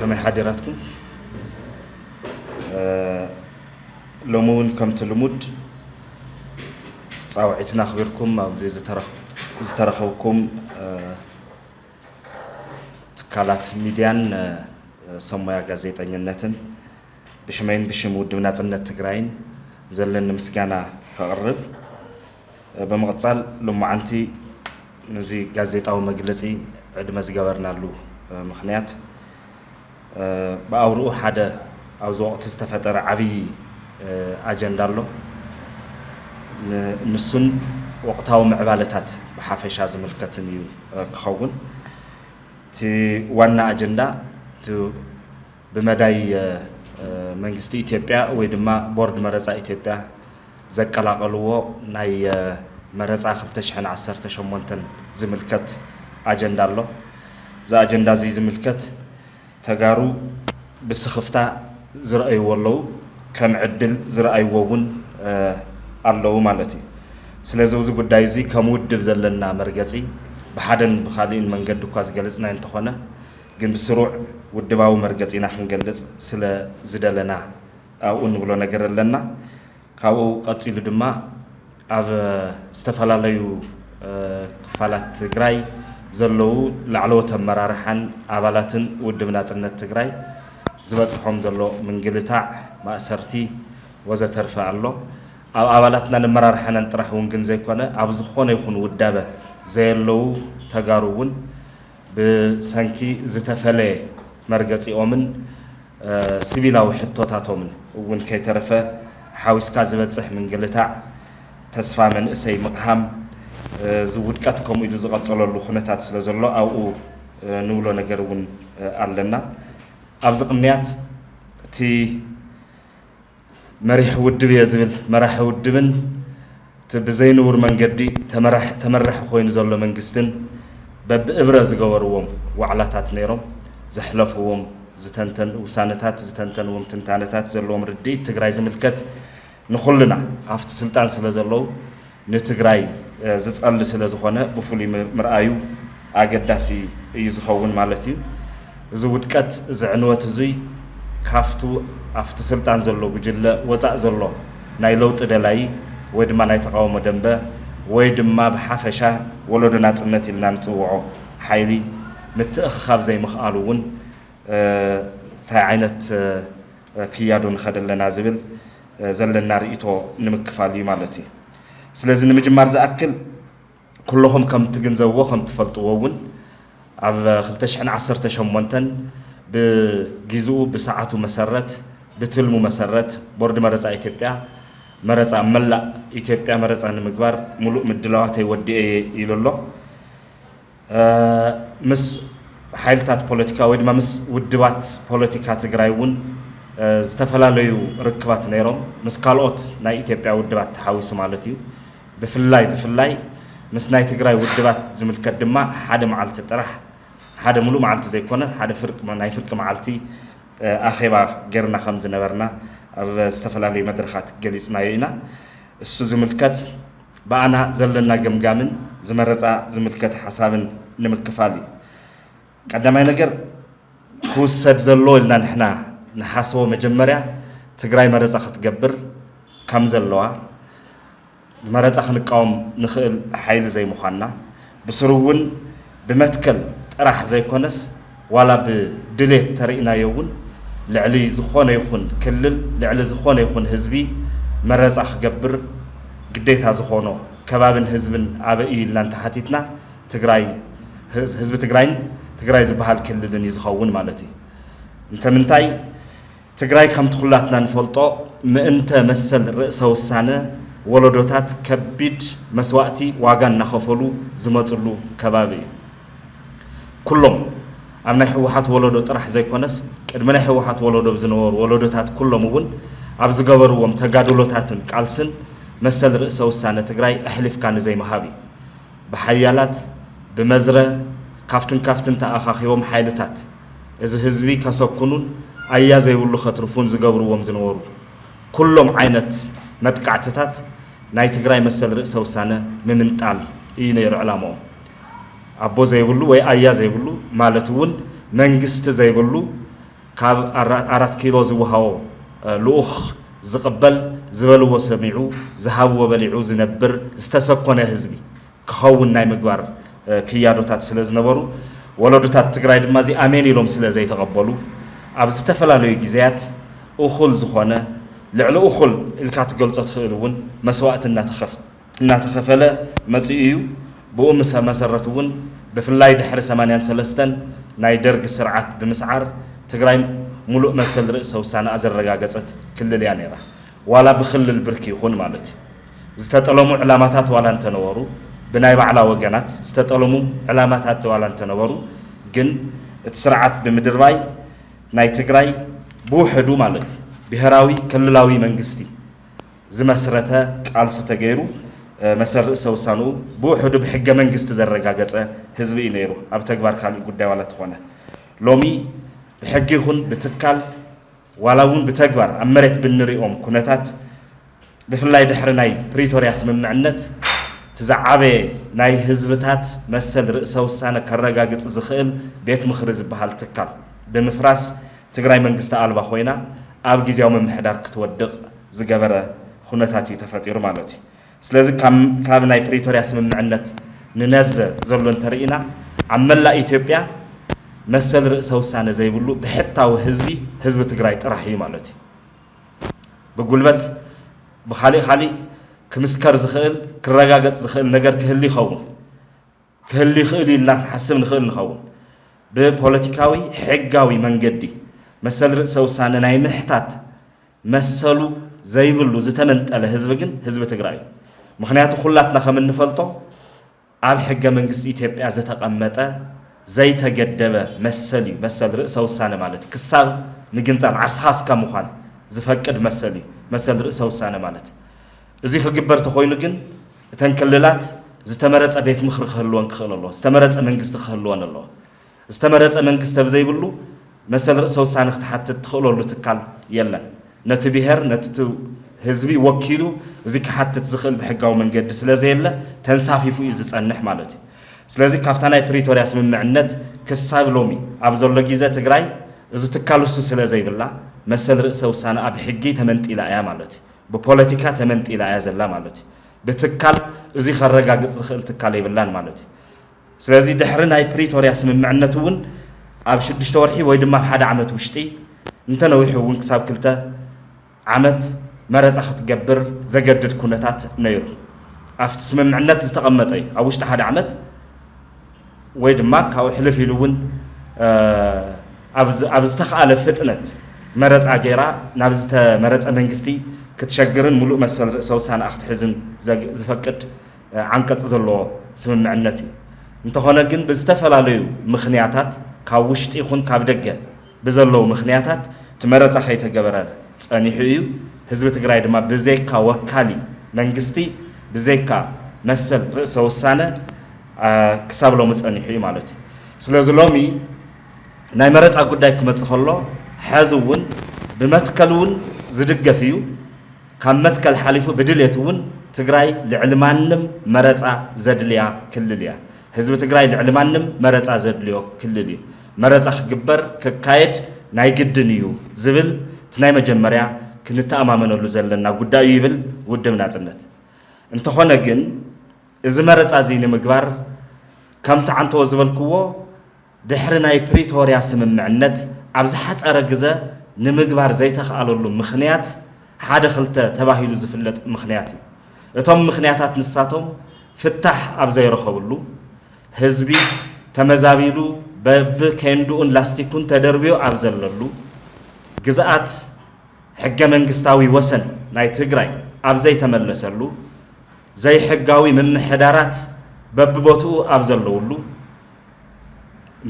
ከመይ ሓዲራትኩም? እ፣ ሎሚ እውን ከምቲ ልሙድ ጻውዒትና ኣኽቢርኩም ኣብዚ ዝተረኽ-፣ ዝተረኸብኩም፣ እ፣ ትካላት ሚድያን፣ እ፣ ሰብ ሞያ ጋዜጠኝነትን ብሽመይን ብሽም ውድብ ናጽነት ትግራይን ዘለኒ ምስጋና ከቕርብ። ብምቕጻል፣ ሎማዓንቲ ነዚ ጋዜጣዊ መግለጺ ዕድመ ዝገበርናሉ ምኽንያት፣ ብኣውርኡ ሓደ ኣብዚ ወቕቲ ዝተፈጠረ ዓብዪ ኣጀንዳ ኣሎ። ን-፣ ንሱን ወቕታዊ ምዕባለታት ብሓፈሻ ዝምልከትን እዩ ክኸውን። እቲ ዋና ኣጀንዳ፣ እቲ ብመዳይ፣ እ፣ እ፣ መንግስቲ ኢትዮጵያ ወይ ድማ ቦርድ መረጻ ኢትዮጵያ ዘቀላቀልዎ ናይ፣ እ፣ መረጻ ክልተ ሽሕን ዓሰርተ ሸሞንተን ዝምልከት ኣጀንዳ ኣሎ። እዚ ኣጀንዳ እዚ ዝምልከት፣ ተጋሩ ብስኽፍታ ዝረኣይዎ ኣለዉ፣ ከም ዕድል ዝረኣይዎ እውን፣ እ፣ ኣለዉ ማለት እዩ። ስለዚ፣ እዚ ጉዳይ እዚ ከም ውድብ ዘለና መርገጺ ብሓደን ብኻልእን መንገዲ እኳ ዝገለጽናዮ እንተኾነ፣ ግን ብስሩዕ ውድባዊ መርገጺና ክንገልጽ ስለ ዝደለና፣ ኣብኡ እንብሎ ነገር ኣለና። ካብኡ ቀጺሉ ድማ፣ ኣብ ዝተፈላለዩ፣ እ፣ ክፋላት ትግራይ ዘለዉ ላዕለዎት ኣመራርሓን ኣባላትን ውድብ ናጽነት ትግራይ ዝበጽሖም ዘሎ ምንግልታዕ፣ ማእሰርቲ ወዘተርፈ ኣሎ። ኣብ ኣባላትናን ኣመራርሓናን ጥራሕ እውን ግን ዘይኮነ፣ ኣብ ዝኾነ ይኹን ውዳበ ዘየለዉ ተጋሩ እውን ብሰንኪ ዝተፈለየ መርገጺኦምን፣ እ፣ ሲቪላዊ ሕቶታቶምን እውን ከይተረፈ ሓዊስካ ዝበጽሕ ምንግልታዕ፣ ተስፋ መንእሰይ ምቕሃም፣ እ፣ እዚ ውድቀት ከምኡ ኢሉ ዝቐጸለሉ ኩነታት ስለ ዘሎ፣ ኣብኡ፣ እ፣ ንብሎ ነገር እውን፣ እ፣ ኣለና። ኣብዚ ቅንያት፣ እቲ መሪሕ ውድብ እየ ዝብል መራሒ ውድብን፣ እቲ ብዘይንቡር መንገዲ ተመራሕ-፣ ተመራሒ ኮይኑ ዘሎ መንግስትን፣ በብእብረ ዝገበርዎም ዋዕላታት ነይሮም፣ ዘሕለፍዎም ዝተንተን-፣ ውሳነታት፣ ዝተንተንዎም ትንታነታት፣ ዘለዎም ርድኢት ትግራይ ዝምልከት፣ ንኹልና ኣብቲ ስልጣን ስለ ዘለዉ፣ ንትግራይ፣ እ፣ ዝጸሊ ስለ ዝኾነ፣ ብፍሉይ ም-፣ ምርኣዩ ኣገዳሲ እዩ ዝኸውን ማለት እዩ። እዚ ውድቀት፣ እዚ ዕንወት እዙይ፣ ካብቱ ኣብቲ ስልጣን ዘሎ ጉጅለ ወጻእ ዘሎ ናይ ለውጢ ደላዪ ወይ ድማ ናይ ተቓውሞ ደንበ ወይ ድማ ብሓፈሻ ወለዶ ናጽነት ኢልና ንጽውዖ ሓይሊ ምትእኽኻብ ዘይምኽኣሉ እውን፣ እ፣ እንታይ ዓይነት፣ እ፣ ክያዶ ንኸደለና ዝብል፣ እ፣ ዘለና ርእይቶ ንምክፋል እዩ ማለት እዩ። ስለዚ ንምጅማር ዝኣክል፣ ኩለኹም ከም ትግንዘብዎ፣ ከም ትፈልጥዎ እውን፣ ኣብ ክልተ ሽሕን ዓሰርተ ሸሞንተን ብጊዝኡ ብሰዓቱ መሰረት፣ ብትልሙ መሰረት፣ ቦርድ መረጻ ኢትዮጵያ መረጻ፣ ኣብ መላእ ኢትዮጵያ መረጻ ንምግባር ምሉእ ምድላዋተይ ወዲኤ እየ ኢሉ ኣሎ። እ፣ ምስ ሓይልታት ፖለቲካ ወይ ድማ ምስ ውድባት ፖለቲካ ትግራይ እውን፣ እ፣ ዝተፈላለዩ ርክባት ነይሮም። ምስ ካልኦት ናይ ኢትዮጵያ ውድባት ተሓዊሱ ማለት እዩ። ብፍላይ፣ ብፍላይ ምስ ናይ ትግራይ ውድባት ዝምልከት ድማ ሓደ መዓልቲ ጥራሕ፣ ሓደ ሙሉእ መዓልቲ ዘይኮነ፣ ሓደ ፍርቂ፣ ናይ ፍርቂ መዓልቲ፣ እ፣ ኣኼባ ጌርና ከም ዝነበርና ኣብ ዝተፈላለዩ መድረኻት ገሊጽናዮ ኢና። እሱ ዝምልከት፣ ብኣና ዘለና ገምጋምን ዝመረጻ ዝምልከት ሓሳብን ንምክፋል እዩ። ቀዳማይ ነገር፣ ክውሰድ ዘለዎ ኢልና ንሕና ንሓስቦ፣ መጀመርያ ትግራይ መረጻ ክትገብር ከም ዘለዋ፣ መረጻ ክንቃወም ንኽእል ሓይሊ ዘይምዃንና፣ ብስሩ እውን ብመትከል ጥራሕ ዘይኮነስ፣ ዋላ ብድሌት ተርኢናዮ እውን፣ ልዕሊ ዝኾነ ይኹን ክልል፣ ልዕሊ ዝኾነ ይኹን ህዝቢ መረጻ ክገብር ግዴታ ዝኾኖ ከባብን ህዝብን ኣበይ እዩ ኢልና እንተሓቲትና፣ ትግራይ፣ ህዝ-፣ ህዝቢ ትግራይን ትግራይ ዝበሃል ክልልን እዩ ዝኸውን ማለት እዩ። እንተምንታይ፣ ትግራይ ከምቲ ኩላትና ንፈልጦ፣ ምእንተ መሰል ርእሰ ውሳነ፣ ወለዶታት ከቢድ መስዋእቲ ዋጋ እናኸፈሉ ዝመፅሉ ከባቢ እዩ። ኩሎም ኣብ ናይ ህወሓት ወለዶ ጥራሕ ዘይኮነስ፣ ቅድሚ ናይ ህወሓት ወለዶ ዝነበሩ ወለዶታት ኩሎም እውን ኣብ ዝገበርዎም ተጋድሎታትን ቃልስን፣ መሰል ርእሰ ውሳነ ትግራይ ኣሕሊፍካ ንዘይምሃብ እዩ። ብሓያላት፣ ብመዝረ፣ ካፍትን ካፍትን ተኣኻኺቦም ሓይልታት እዚ ህዝቢ ከሰኩኑን ኣያ ዘይብሉ ከትርፉን ዝገብርዎም ዝነበሩ ኩሎም ዓይነት መጥቃዕትታት፣ ናይ ትግራይ መሰል ርእሰ ውሳነ ምምንጣል እዩ ነይሩ ዕላምኦም። ኣቦ ዘይብሉ ወይ ኣያ ዘይብሉ፣ ማለት እውን መንግስቲ ዘይብሉ፣ ካብ ኣራ- ኣራት ኪሎ ዝወሃቦ ልኡኽ ዝቕበል፣ ዝበልዎ ሰሚዑ ዝሃብዎ በሊዑ ዝነብር ዝተሰኮነ ህዝቢ ክኸውን ናይ ምግባር ክያዶታት ስለ ዝነበሩ፣ ወለዶታት ትግራይ ድማ እዚ ኣሜን ኢሎም ስለ ዘይተቐበሉ፣ ኣብ ዝተፈላለዩ ግዜያት እኹል ዝኾነ፣ ልዕሊ እኹል ኢልካ ትገልጾ ትኽእል እውን መስዋእቲ እናተኸፍ እናተኸፈለ መፂኡ እዩ። ብኡ ምስ መሰረት እውን ብፍላይ ድሕሪ ሰማንያን ሰለስተን ናይ ደርግ ስርዓት ብምስዓር ትግራይ ሙሉእ መሰል ርእሰ ውሳነኣ ዘረጋገፀት ክልል እያ ነይራ። ዋላ ብክልል ብርኪ ይኹን ማለት እዩ። ዝተጠለሙ ዕላማታት ዋላ እንተነበሩ፣ ብናይ ባዕላ ወገናት ዝተጠለሙ ዕላማታት ዋላ እንተነበሩ፣ ግን እቲ ስርዓት ብምድርባይ ናይ ትግራይ ብውሕዱ ማለት እዩ ብሄራዊ ክልላዊ መንግስቲ ዝመስረተ ቃልሲ ተገይሩ መሰል ርእሰ ውሳንኡ ብውሕዱ ብሕገ መንግስቲ ዘረጋገጸ ህዝቢ እዩ ነይሩ። ኣብ ተግባር ካልእ ጉዳይ ዋላ ተኾነ ሎሚ ብሕጊ ይኹን ብትካል ዋላ እውን ብተግባር ኣብ መሬት ብንሪኦም ኩነታት ብፍላይ ድሕሪ ናይ ፕሪቶርያ ስምምዕነት እቲ ዝዓበየ ናይ ህዝብታት መሰል ርእሰ ውሳነ ከረጋግጽ ዝኽእል ቤት ምኽሪ ዝበሃል ትካል ብምፍራስ ትግራይ መንግስቲ ኣልባ ኮይና ኣብ ግዜያዊ ምምሕዳር ክትወድቕ ዝገበረ ኩነታት እዩ ተፈጢሩ ማለት እዩ። ስለዚ ካብ ናይ ፕሪቶርያ ስምምዕነት ንነዘ ዘሎ እንተርኢና ኣብ መላእ ኢትዮጵያ መሰል ርእሰ ውሳነ ዘይብሉ ብሕታዊ ህዝቢ ህዝቢ ትግራይ ጥራሕ እዩ ማለት እዩ። ብጉልበት ብካሊእ ካሊእ ክምስከር ዝኽእል ክረጋገፅ ዝኽእል ነገር ክህል ይኸውን ክህል ይኽእል ኢልና ክንሓስብ ንኽእል ንኸውን። ብፖለቲካዊ ሕጋዊ መንገዲ መሰል ርእሰ ውሳነ ናይ ምሕታት መሰሉ ዘይብሉ ዝተመንጠለ ህዝቢ ግን ህዝቢ ትግራይ እዩ። ምክንያቱ ኩላትና ከም እንፈልጦ ኣብ ሕገ መንግስቲ ኢትዮጵያ ዝተቐመጠ ዘይተገደበ መሰል እዩ። መሰል ርእሰ ውሳነ ማለት ክሳብ ምግንፃል ዓርስኻ እስካ ምዃን ዝፈቅድ መሰል እዩ። መሰል ርእሰ ውሳነ ማለት እዚ ክግበር ተኾይኑ ግን እተን ክልላት ዝተመረፀ ቤት ምኽሪ ክህልወን ክኽእል ኣለዎ። ዝተመረፀ መንግስቲ ክህልወን ኣለዎ። ዝተመረፀ መንግስቲ ኣብ ዘይብሉ መሰል ርእሰ ውሳነ ክትሓትት ትኽእለሉ ትካል የለን። ነቲ ብሄር ነቲ ህዝቢ ወኪሉ እዚ ክሓትት ዝኽእል ብሕጋዊ መንገዲ ስለ ዘየለ ተንሳፊፉ እዩ ዝፀንሕ ማለት እዩ። ስለዚ ካብታ ናይ ፕሪቶርያ ስምምዕነት ክሳብ ሎሚ ኣብ ዘሎ ግዜ ትግራይ እዚ ትካል እሱ ስለ ዘይብላ መሰል ርእሰ ውሳነ ኣብ ሕጊ ተመንጢላ እያ ማለት እዩ። ብፖለቲካ ተመንጢላ እያ ዘላ ማለት እዩ። ብትካል እዚ ከረጋግፅ ዝኽእል ትካል የብላን ማለት እዩ። ስለዚ ድሕሪ ናይ ፕሪቶርያ ስምምዕነት እውን ኣብ ሽዱሽተ ወርሒ ወይ ድማ ኣብ ሓደ ዓመት ውሽጢ እንተነዊሑ እውን ክሳብ ክልተ ዓመት መረፃ ክትገብር ዘገድድ ኩነታት ነይሩ። ኣብቲ ስምምዕነት ዝተቐመጠ እዩ። ኣብ ውሽጢ ሓደ ዓመት ወይ ድማ ካብኡ ሕልፍ ኢሉ እውን ኣብ ዝተኸኣለ ፍጥነት መረፃ ገይራ ናብ ዝተመረፀ መንግስቲ ክትሸግርን ሙሉእ መሰል ርእሰ ውሳነኣ ክትሕዝን ዝፈቅድ ዓንቀፅ ዘለዎ ስምምዕነት እዩ። እንተኾነ ግን ብዝተፈላለዩ ምኽንያታት ካብ ውሽጢ ይኹን ካብ ደገ ብዘለዉ ምኽንያታት እቲ መረፃ ከይተገበረ ፀኒሑ እዩ። ህዝቢ ትግራይ ድማ ብዘይካ ወካሊ መንግስቲ ብዘይካ መሰል ርእሰ ውሳነ ክሳብ ሎሚ ፀኒሑ እዩ ማለት እዩ። ስለዚ ሎሚ ናይ መረፃ ጉዳይ ክመፅእ ከሎ ሕዚ እውን ብመትከል እውን ዝድገፍ እዩ። ካብ መትከል ሓሊፉ ብድሌት እውን ትግራይ ልዕሊ ማንም መረፃ ዘድልያ ክልል እያ። ህዝቢ ትግራይ ልዕሊ ማንም መረፃ ዘድልዮ ክልል እዩ። መረፃ ክግበር ክካየድ ናይ ግድን እዩ ዝብል እቲ ናይ መጀመርያ ክንተኣማመነሉ ዘለና ጉዳይ እዩ ይብል ውድብ ናፅነት። እንተኾነ ግን እዚ መረፃ እዚ ንምግባር ከምቲ ዓንተዎ ዝበልክዎ ድሕሪ ናይ ፕሪቶርያ ስምምዕነት ኣብ ዝሓፀረ ግዘ ንምግባር ዘይተኽኣለሉ ምኽንያት ሓደ ክልተ ተባሂሉ ዝፍለጥ ምኽንያት እዩ። እቶም ምኽንያታት ንሳቶም ፍታሕ ኣብ ዘይረኸብሉ፣ ህዝቢ ተመዛቢሉ በብኬንድኡን ላስቲኩን ተደርብዮ ኣብ ዘለሉ፣ ግዝኣት ሕገ መንግስታዊ ወሰን ናይ ትግራይ ኣብ ዘይተመለሰሉ፣ ዘይሕጋዊ ምምሕዳራት በብቦትኡ ኣብ ዘለውሉ፣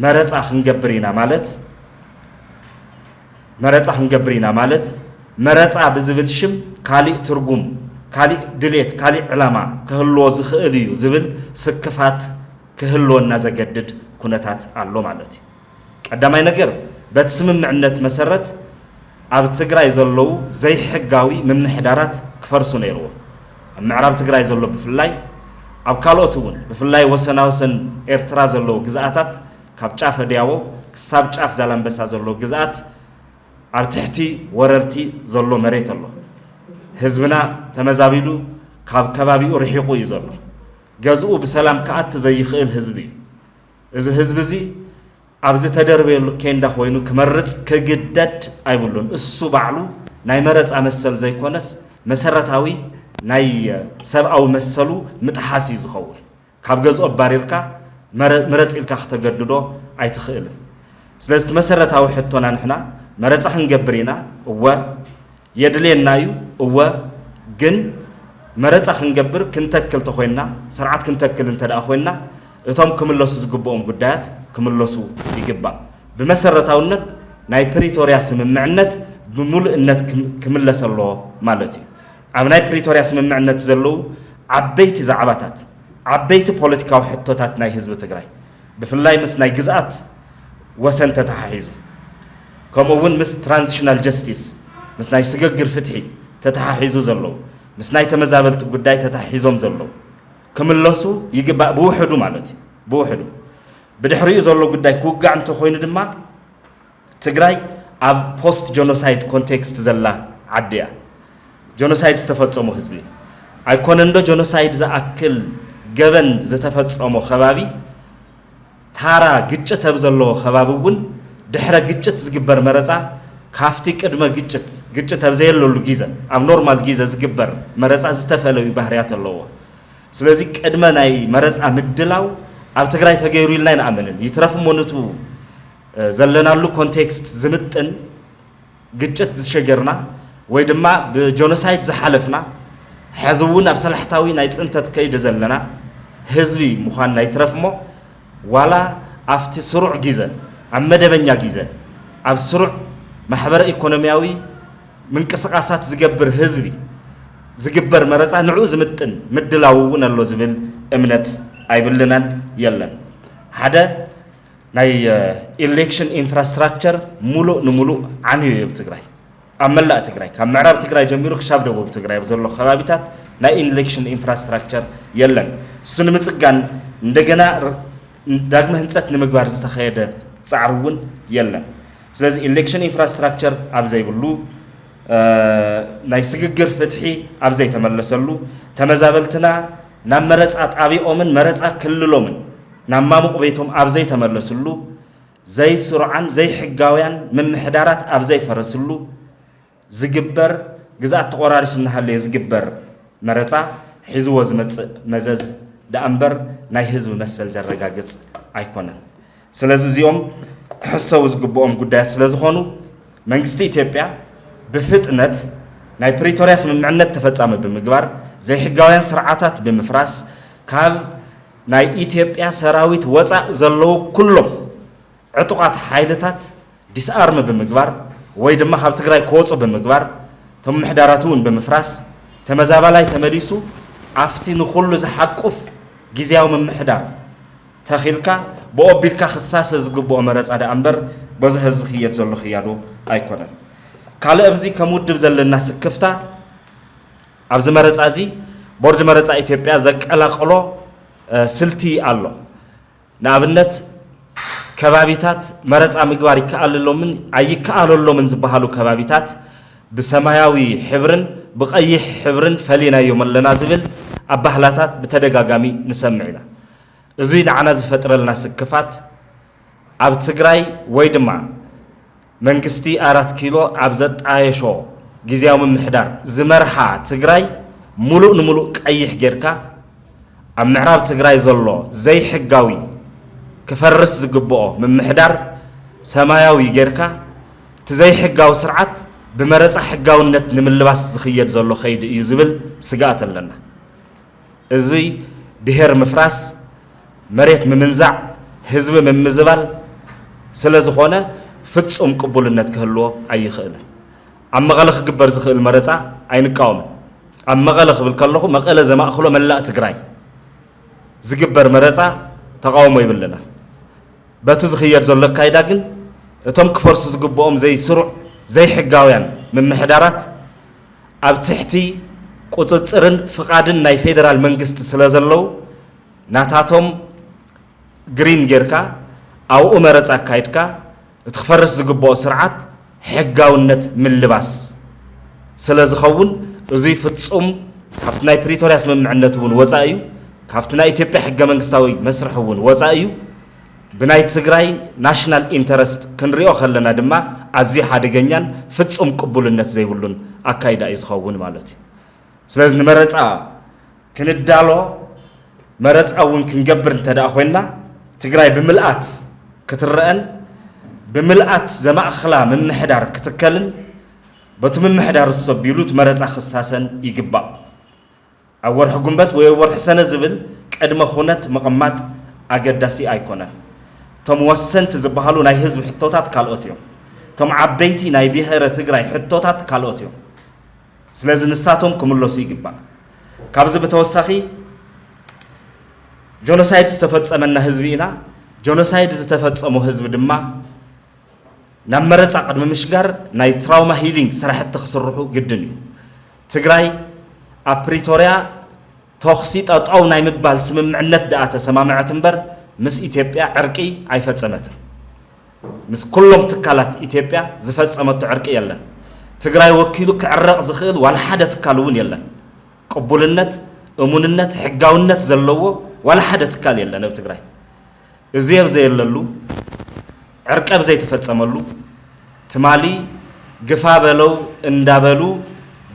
መረፃ ክንገብር ኢና ማለት መረፃ ክንገብር ኢና ማለት መረፃ ብዝብል ሽም ካሊእ ትርጉም፣ ካሊእ ድሌት፣ ካሊእ ዕላማ ክህልዎ ዝኽእል እዩ ዝብል ስክፋት ክህልወና ዘገድድ ኩነታት ኣሎ ማለት እዩ። ቀዳማይ ነገር በቲ ስምምዕነት መሰረት ኣብ ትግራይ ዘለዉ ዘይሕጋዊ ምምሕዳራት ክፈርሱ ነይርዎም። ኣብ ምዕራብ ትግራይ ዘሎ ብፍላይ ኣብ ካልኦት እውን ብፍላይ ወሰናወሰን ኤርትራ ዘለዉ ግዝኣታት ካብ ጫፍ ኣድያቦ ክሳብ ጫፍ ዛላምበሳ ዘለዉ ግዝኣት ኣብ ትሕቲ ወረርቲ ዘሎ መሬት ኣሎ። ህዝብና ተመዛቢሉ ካብ ከባቢኡ ርሒቑ እዩ ዘሎ። ገዝኡ ብሰላም ክኣቲ ዘይኽእል ህዝቢ እዩ። እዚ ህዝቢ እዚ ኣብዚ ተደርበየሉ ኬንዳ ኮይኑ ክመርጽ ክግደድ ኣይብሉን። እሱ ባዕሉ ናይ መረጻ መሰል ዘይኮነስ መሰረታዊ ናይ ሰብኣዊ መሰሉ ምጥሓስ እዩ ዝኸውን። ካብ ገዝኦ ኣባሪርካ መረ-፣ ምረጽ ኢልካ ክተገድዶ ኣይትኽእልን። ስለዚ እቲ መሰረታዊ ሕቶና ንሕና መረጻ ክንገብር ኢና፣ እወ፣ የድልየና እዩ፣ እወ፣ ግን መረጻ ክንገብር ክንተክል ተኾይንና፣ ስርዓት ክንተክል እንተ ደኣ ኮይንና፣ እቶም ክምለሱ ዝግብኦም ጉዳያት ክምለሱ ይግባእ። ብመሰረታውነት ናይ ፕሪቶርያ ስምምዕነት ብምሉእነት ክም-፣ ክምለስ ኣለዎ ማለት እዩ። ኣብ ናይ ፕሪቶርያ ስምምዕነት ዘለዉ ዓበይቲ ዛዕባታት፣ ዓበይቲ ፖለቲካዊ ሕቶታት ናይ ህዝቢ ትግራይ፣ ብፍላይ ምስ ናይ ግዝኣት ወሰን ተተሓሒዙ፣ ከምኡ እውን ምስ ትራንዚሽናል ጀስቲስ፣ ምስ ናይ ስግግር ፍትሒ ተተሓሒዙ ዘለዉ፣ ምስ ናይ ተመዛበልቲ ጉዳይ ተተሓሒዞም ዘለዉ ክምለሱ ይግባእ፣ ብውሕዱ ማለት እዩ። ብውሕዱ ብድሕሪኡ ዘሎ ጉዳይ ክውጋዕ እንተኾይኑ ድማ ትግራይ ኣብ ፖስት ጀኖሳይድ ኮንቴክስት ዘላ ዓዲ እያ። ጀኖሳይድ ዝተፈጸሞ ህዝቢ እዩ። ኣይኮነንዶ ጀኖሳይድ ዝኣክል ገበን ዝተፈጸሞ ከባቢ፣ ታራ ግጭት ኣብ ዘለዎ ከባቢ እውን ድሕረ ግጭት ዝግበር መረጻ ካብቲ ቅድመ ግጭት፣ ግጭት ኣብ ዘየለሉ ግዜ፣ ኣብ ኖርማል ግዜ ዝግበር መረጻ ዝተፈለዩ ባህርያት ኣለዎ። ስለዚ ቅድመ ናይ መረጻ ምድላው ኣብ ትግራይ ተገይሩ ኢልና ኣይንኣምንን። ይትረፍ እሞ ነቱ ዘለናሉ ኮንቴክስት ዝምጥን ግጭት ዝሸገርና ወይ ድማ ብጀኖሳይድ ዝሓለፍና፣ ሕዚ እውን ኣብ ሰላሕታዊ ናይ ጽንተት ከይዲ ዘለና ህዝቢ ምዃንና ይትረፍ እሞ፣ ዋላ ኣብቲ ስሩዕ ግዜ፣ ኣብ መደበኛ ግዜ፣ ኣብ ስሩዕ ማሕበረ ኢኮኖሚያዊ ምንቅስቓሳት ዝገብር ህዝቢ ዝግበር መረጻ ንዕኡ ዝምጥን ምድላው እውን ኣሎ ዝብል እምነት ኣይብልናን የለን። ሓደ ናይ ኢሌክሽን ኢንፍራስትራክቸር ሙሉእ ንሙሉእ ዓንዩ እዩ ኣብ ትግራይ። ኣብ መላእ ትግራይ፣ ካብ ምዕራብ ትግራይ ጀሚሩ ክሻብ ደቡብ ትግራይ ኣብ ዘሎ ከባቢታት ናይ ኢሌክሽን ኢንፍራስትራክቸር የለን። እሱ ንምጽጋን እንደገና ር-፣ ዳግመ ህንፀት ንምግባር ዝተኸየደ ጻዕሪ እውን የለን። ስለዚ ኢሌክሽን ኢንፍራስትራክቸር ኣብ ዘይብሉ፣ እ፣ ናይ ስግግር ፍትሒ ኣብ ዘይተመለሰሉ፣ ተመዛበልትና ናብ መረጻ ጣቢኦምን መረጻ ክልሎምን ናብ ማሙቕ ቤቶም ኣብ ዘይተመለስሉ፣ ዘይስሩዓን ዘይሕጋውያን ምምሕዳራት ኣብ ዘይፈረስሉ ዝግበር፣ ግዝኣት ተቖራሪሱ እናሃለየ ዝግበር መረጻ ሒዝዎ ዝመጽእ መዘዝ ደኣ እምበር ናይ ህዝቢ መሰል ዘረጋግጽ ኣይኮነን። ስለዚ እዚኦም ክሕሰቡ ዝግብኦም ጉዳያት ስለ ዝኾኑ መንግስቲ ኢትዮጵያ ብፍጥነት ናይ ፕሪቶርያ ስምምዕነት ተፈጻሚ ብምግባር ዘይሕጋውያን ስርዓታት ብምፍራስ ካብ ናይ ኢትዮጵያ ሰራዊት ወጻእ ዘለዉ ኩሎም ዕጡቓት ሓይልታት ዲስኣርም ብምግባር ወይ ድማ ካብ ትግራይ ክወፁ ብምግባር፣ እቶም ምሕዳራት እውን ብምፍራስ፣ ተመዛባላይ ተመሊሱ ኣብቲ ንኹሉ ዝሓቁፍ ግዝያዊ ምምሕዳር ተኺልካ ብኦቢልካ ክሳሰ ዝግብኦ መረፃ ደኣ እምበር በዚ ሐዚ ዝኽየድ ዘሎ ክያዶ ኣይኮነን። ካልእ ኣብዚ ከም ውድብ ዘለና ስክፍታ፣ ኣብዚ መረፃ እዚ ቦርድ መረፃ ኢትዮጵያ ዘቀላቀሎ፣ እ፣ ስልቲ ኣሎ። ንኣብነት፣ ከባቢታት መረፃ ምግባር ይከኣለሎምን ኣይከኣለሎምን ዝበሃሉ ከባቢታት ብሰማያዊ ሕብርን ብቐይሕ ሕብርን ፈሊናዮም ኣለና ዝብል ኣባህላታት ብተደጋጋሚ ንሰምዕ ኢና። እዚ ንዓና ዝፈጥረልና ስክፋት፣ ኣብ ትግራይ ወይ ድማ መንግስቲ ኣራት ኪሎ ኣብ ዘጣየሾ ግዝያዊ ምምሕዳር ዝመርሓ ትግራይ ሙሉእ ንሙሉእ ቀይሕ ጌርካ፣ ኣብ ምዕራብ ትግራይ ዘሎ ዘይሕጋዊ ክፈርስ ዝግብኦ ምምሕዳር ሰማያዊ ጌርካ፣ እቲ ዘይሕጋዊ ስርዓት ብመረፃ ሕጋውነት ንምልባስ ዝኽየድ ዘሎ ከይዲ እዩ ዝብል ስግኣት ኣለና። እዚ ብሄር ምፍራስ፣ መሬት ምምንዛዕ፣ ህዝቢ ምምዝባል ስለ ዝኾነ ፍጹም ቅቡልነት ክህልዎ ኣይኽእልን። ኣብ መቐለ ክግበር ዝኽእል መረጻ ኣይንቃወምን። ኣብ መቐለ ክብል ከለኹ መቐለ ዘማእኽሎ መላእ ትግራይ ዝግበር መረጻ ተቃውሞ ይብልናን። በቲ ዝኽየድ ዘሎ ኣካይዳ ግን እቶም ክፈርሱ ዝግብኦም ዘይስሩዕ ዘይሕጋውያን ምምሕዳራት ኣብ ትሕቲ ቁጽጽርን ፍቓድን ናይ ፌደራል መንግስቲ ስለ ዘለዉ፣ ናታቶም ግሪን ጌርካ ኣብኡ መረጻ ኣካይድካ፣ እቲ ክፈርስ ዝግብኦ ስርዓት ሕጋውነት ምልባስ ስለ ዝኸውን፣ እዙይ ፍጹም ካብቲ ናይ ፕሪቶርያ ስምምዕነት እውን ወፃኢ እዩ። ካብቲ ናይ ኢትዮጵያ ሕገ መንግስታዊ መስርሕ እውን ወፃኢ እዩ። ብናይ ትግራይ ናሽናል ኢንተረስት ክንሪኦ ከለና ድማ ኣዝዩ ሓደገኛን ፍጹም ቅቡልነት ዘይብሉን ኣካይዳ እዩ ዝኸውን ማለት እዩ። ስለዚ ንመረፃ ክንዳሎ፣ መረፃ እውን ክንገብር እንተ ደኣ ኮይንና፣ ትግራይ ብምልኣት ክትረአን ብምልኣት ዘማእኽላ ምምሕዳር ክትከልን፣ በቲ ምምሕዳር ዝሰቢሉ እቲ መረፃ ክሳሰን ይግባእ። ኣብ ወርሒ ጉንበት ወይ ኣብ ወርሒ ሰነ ዝብል ቅድመ ኩነት ምቕማጥ ኣገዳሲ ኣይኮነን። እቶም ወሰንቲ ዝበሃሉ ናይ ህዝቢ ሕቶታት ካልኦት እዮም። እቶም ዓበይቲ ናይ ብሔረ ትግራይ ሕቶታት ካልኦት እዮም። ስለዚ ንሳቶም ክምለሱ ይግባእ። ካብዚ ብተወሳኺ ጆኖሳይድ ዝተፈጸመና ህዝቢ ኢና። ጆኖሳይድ ዝተፈጸሞ ህዝቢ ድማ ናብ መረጻ ቅድሚ ምሽጋር ናይ ትራውማ ሂሊንግ ስራሕቲ ክስርሑ ግድን እዩ። ትግራይ ኣብ ፕሪቶርያ ተኹሲ ጠጠው ናይ ምባል ስምምዕነት ደኣ ተሰማምዐት እምበር ምስ ኢትዮጵያ ዕርቂ ኣይፈጸመትን። ምስ ኩሎም ትካላት ኢትዮጵያ ዝፈጸመቶ ዕርቂ የለን። ትግራይ ወኪሉ ክዕረቕ ዝኽእል ዋላ ሓደ ትካል እውን የለን። ቅቡልነት፣ እሙንነት፣ ሕጋውነት ዘለዎ ዋላ ሓደ ትካል የለን ኣብ ትግራይ። እዚ ኣብ ዘየለሉ፣ ዕርቂ ኣብ ዘይተፈጸመሉ፣ ትማሊ ግፋ በለው እንዳበሉ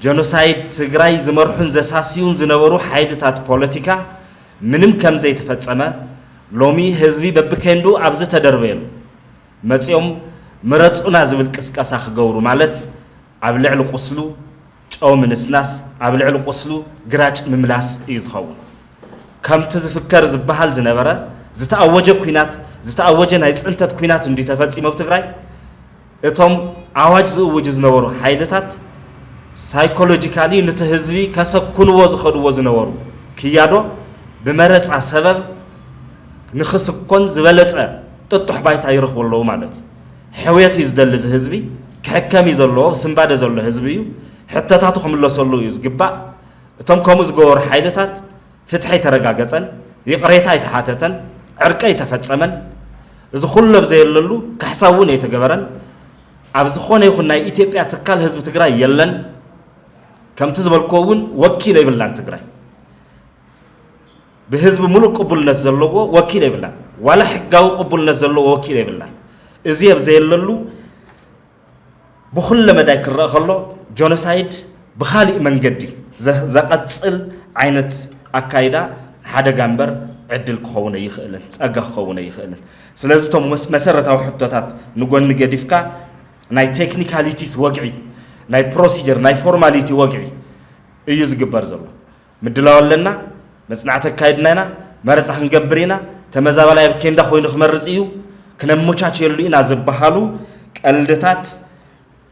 ጀኖሳይድ ትግራይ ዝመርሑን ዘሳስዩን ዝነበሩ ሓይልታት ፖለቲካ ምንም ከም ዘይተፈጸመ ሎሚ ህዝቢ በብኬንዱ ኣብ ዝተደርበየሉ መጺኦም ምረጹና ዝብል ቅስቀሳ ክገብሩ ማለት ኣብ ልዕሊ ቁስሉ ጨው ምንስናስ፣ ኣብ ልዕሊ ቁስሉ ግራጭ ምምላስ እዩ ዝኸውን። ከምቲ ዝፍከር ዝበሃል ዝነበረ ዝተኣወጀ ኲናት፣ ዝተኣወጀ ናይ ጽንተት ኲናት እንድዩ ተፈጺሙ ኣብ ትግራይ። እቶም ኣዋጅ ዝእውጁ ዝነበሩ ሓይልታት ሳይኮሎጂካሊ ንቲ ህዝቢ ከሰኩንዎ ዝኸድዎ ዝነበሩ ክያዶ ብመረጻ ሰበብ ንኽስኮን ዝበለጸ ጥጡሕ ባይታ ይረኽቡ ኣለዉ ማለት እዩ። ሕውየት እዩ ዝደሊ እዚ ህዝቢ፣ ክሕከም እዩ ዘለዎ፣ ስንባደ ዘሎ ህዝቢ እዩ። ሕቶታቱ ክምለሰሉ እዩ ዝግባእ። እቶም ከምኡ ዝገበሩ ሓይልታት ፍትሒ ኣይተረጋገጸን፣ ይቕሬታ ኣይተሓተተን፣ ዕርቂ ኣይተፈጸመን። እዚ ኩሉ ኣብ ዘየለሉ ካሕሳ እውን ኣይተገበረን። ኣብ ዝኾነ ይኹን ናይ ኢትዮጵያ ትካል ህዝቢ ትግራይ የለን። ከምቲ ዝበልክዎ እውን ወኪል የብላን ትግራይ። ብህዝቢ ሙሉእ ቅቡልነት ዘለዎ ወኪል የብላን። ዋላ ሕጋዊ ቅቡልነት ዘለዎ ወኪል የብላን። እዚ ኣብ ዘየለሉ ብኹለ መዳይ ክረአ ከሎ ጆኖሳይድ ብኻሊእ መንገዲ ዘ-፣ ዘቐጽል ዓይነት ኣካይዳ ሓደጋ እምበር ዕድል ክኸውን ኣይኽእልን፣ ጸጋ ክኸውን ኣይኽእልን። ስለዚ እቶም መስ-፣ መሰረታዊ ሕቶታት ንጎኒ ገዲፍካ ናይ ቴክኒካሊቲስ ወግዒ፣ ናይ ፕሮሲጀር፣ ናይ ፎርማሊቲ ወግዒ እዩ ዝግበር ዘሎ። ምድላው ኣለና፣ መጽናዕቲ ኣካይድና ኢና፣ መረጻ ክንገብር ኢና፣ ተመዛባላይ ኣብ ኬንዳ ኮይኑ ክመርጽ እዩ፣ ክነመቻችየሉ ኢና ዝበሃሉ ቀልድታት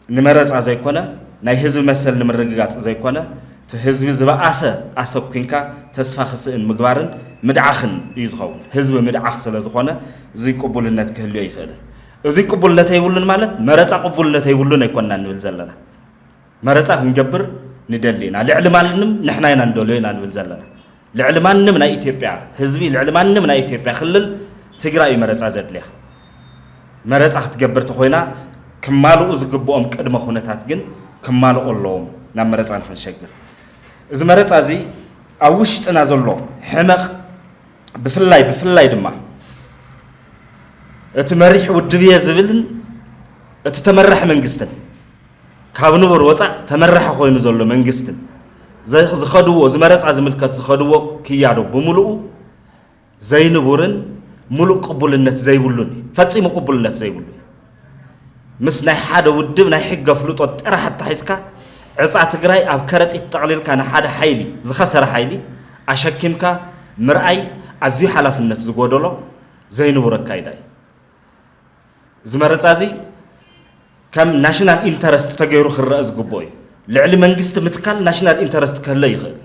ንመረጻ ዘይኮነ፣ ናይ ህዝቢ መሰል ንምርግጋጽ ዘይኮነ፣ እቲ ህዝቢ ዝበኣሰ ኣሰኩንካ ተስፋ ክስእን ምግባርን ምድዓኽን እዩ ዝኸውን። ህዝቢ ምድዓኽ ስለ ዝኾነ፣ እዚ ቅቡልነት ክህልዮ ኣይኽእልን። እዚ ቅቡልነት ኣይብሉን ማለት መረጻ ቅቡልነት ኣይብሉን ኣይኮንና ንብል ዘለና። መረጻ ክንገብር ንደሊ ኢና። ልዕሊ ማንም ንሕና ኢና ንደልዮ ኢና ንብል ዘለና። ልዕሊ ማንም ናይ ኢትዮጵያ ህዝቢ፣ ልዕሊ ማንም ናይ ኢትዮጵያ ክልል ትግራይ እዩ መረጻ ዘድልያ። መረጻ ክትገብር ተኾይና ክማልኡ ዝግብኦም ቅድመ ኩነታት ግን ክማልኡ ኣለዎም ናብ መረጻ ንኽንሸግር። እዚ መረጻ እዚ ኣብ ውሽጥና ዘሎ ሕመቕ ብፍላይ፣ ብፍላይ ድማ እቲ መሪሕ ውድብ እየ ዝብልን እቲ ተመራሒ መንግስትን ካብ ንቡር ወፃእ ተመራሒ ኮይኑ ዘሎ መንግስትን ዘ-፣ ዝኸድዎ፣ እዚ መረፃ ዝምልከት ዝኸድዎ ክያዶ ብምሉኡ ዘይንቡርን ሙሉእ ቅቡልነት ዘይብሉን እዩ። ፈፂሙ ቅቡልነት ዘይብሉ እዩ። ምስ ናይ ሓደ ውድብ ናይ ሕገ ኣፍልጦ ጥራሕ ኣታሒዝካ ዕፃ ትግራይ ኣብ ከረጢት ጠቕሊልካ ንሓደ ሓይሊ፣ ዝኸሰረ ሓይሊ ኣሸኪምካ ምርኣይ ኣዝዩ ሓላፍነት ዝጎደሎ ዘይንቡር ኣካይዳ እዩ። እዚ መረፃ እዚ ከም ናሽናል ኢንተረስት ተገይሩ ክረአ ዝግብኦ እዩ። ልዕሊ መንግስቲ ምትካል ናሽናል ኢንተረስት ክህለ ይኽእል።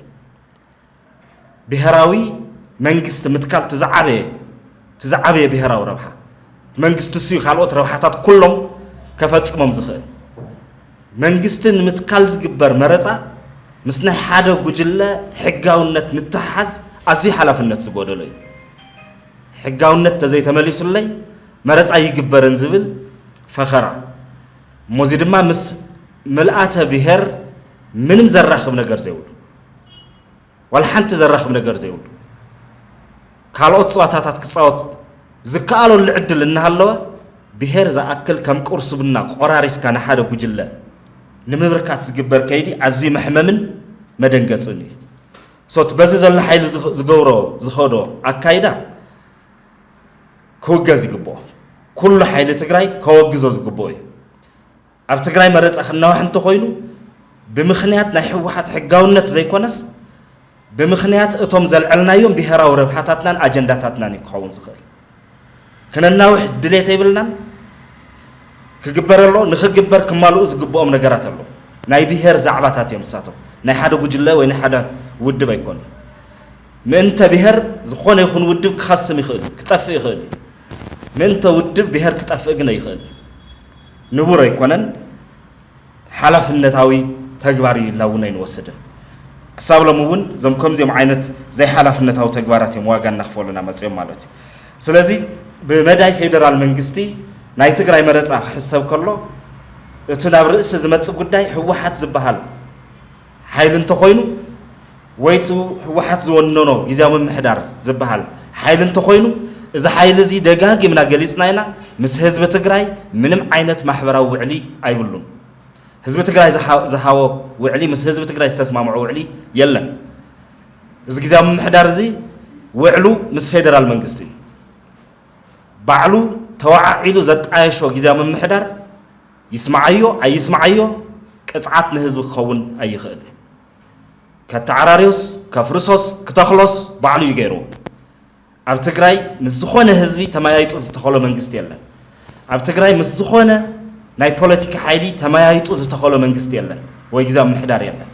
ብሄራዊ መንግስቲ ምትካል እቲ ዝዓበየ፣ እቲ ዝዓበየ ብሄራዊ ረብሓ መንግስቲ እሱ እዩ፣ ካልኦት ረብሓታት ኩሎም ከፈፅሞም ዝኽእል። መንግስቲ ንምትካል ዝግበር መረፃ ምስ ናይ ሓደ ጉጅለ ሕጋውነት ምትሕሓዝ ኣዝዩ ሓላፍነት ዝጎደሎ እዩ። ሕጋውነት ተዘይተመሊሱለይ መረፃ ይግበርን ዝብል ፈኸራ። እሞ እዚ ድማ ምስ ምልኣተ ብሔር ምንም ዘራኽብ ነገር ዘይብሉ፣ ዋላ ሓንቲ ዘራኽብ ነገር ዘይብሉ፣ ካልኦት ፀዋታታት ክፃወት ዝከኣለሉ ዕድል እናሃለወ፣ ብሔር ዝኣክል ከም ቁርሲ ቡና ቆራሪስካ ንሓደ ጉጅለ ንምብርካት ዝግበር ከይዲ ኣዝዩ መሕመምን መደንገፅን እዩ። ሶት በዚ ዘሎ ሓይሊ ዝኸ- ዝገብሮ ዝኸዶ ኣካይዳ ክውገዝ ይግብኦ። ኩሉ ሓይሊ ትግራይ ከወግዞ ዝግብኦ እዩ። ኣብ ትግራይ መረፃ ክናዋሕ እንተኾይኑ ብምኽንያት ናይ ህወሓት ሕጋውነት ዘይኮነስ ብምኽንያት እቶም ዘልዐልናዮም ብሄራዊ ረብሓታትናን ኣጀንዳታትናን እዩ ክኸውን ዝኽእል። ክነናውሕ ድሌት የብልናን። ክግበር ኣሎ፣ ንኽግበር ክማልኡ ዝግብኦም ነገራት ኣሎ። ናይ ብሄር ዛዕባታት እዮም ንሳቶም። ናይ ሓደ ጉጅለ ወይ ናይ ሓደ ውድብ ኣይኮኑን። ምእንተ ብሄር ዝኾነ ይኹን ውድብ ክኸስም ይኽእል እዩ፣ ክጠፍእ ይኽእል እዩ። ምእንተ ውድብ ብሄር ክጠፍእ ግን ኣይኽእል። ንቡር ኣይኮነን፣ ሓላፍነታዊ ተግባር እዩ ኢልና እውን ኣይንወስድን። ክሳብ ሎሚ እውን እዞም ከምዚኦም ዓይነት ዘይሓላፍነታዊ ተግባራት እዮም ዋጋ እናኽፈሉና መፅኦም ማለት እዩ። ስለዚ ብመዳይ ፌደራል መንግስቲ ናይ ትግራይ መረፃ ክሕሰብ ከሎ እቲ ናብ ርእሲ ዝመፅእ ጉዳይ ህወሓት ዝበሃል ሓይሊ እንተኾይኑ ወይ እቲ ህወሓት ዝወነኖ ግዝያዊ ምምሕዳር ዝበሃል ሓይሊ እንተኾይኑ እዚ ሓይሊ እዚ ደጋጊምና ገሊፅና ኢና፣ ምስ ህዝቢ ትግራይ ምንም ዓይነት ማሕበራዊ ውዕሊ ኣይብሉን። ህዝቢ ትግራይ ዝሃ- ዝሃቦ ውዕሊ፣ ምስ ህዝቢ ትግራይ ዝተስማምዖ ውዕሊ የለን። እዚ ግዝያዊ ምምሕዳር እዚ ውዕሉ ምስ ፌደራል መንግስቲ እዩ። ባዕሉ ተወዓዒሉ ዘጣየሾ ግዝያዊ ምምሕዳር ይስምዓዮ ኣይስምዓዮ ቅፅዓት ንህዝቢ ክኸውን ኣይኽእል። ከተዓራርዮስ ከፍርሶስ ክተኽሎስ ባዕሉ እዩ ገይርዎ። ኣብ ትግራይ ምስ ዝኾነ ህዝቢ ተመያይጡ ዝተኸሎ መንግስቲ የለን። ኣብ ትግራይ ምስ ዝኾነ ናይ ፖለቲካ ሓይሊ ተመያይጡ ዝተኸሎ መንግስቲ የለን ወይ ግዝያዊ ምምሕዳር የለን።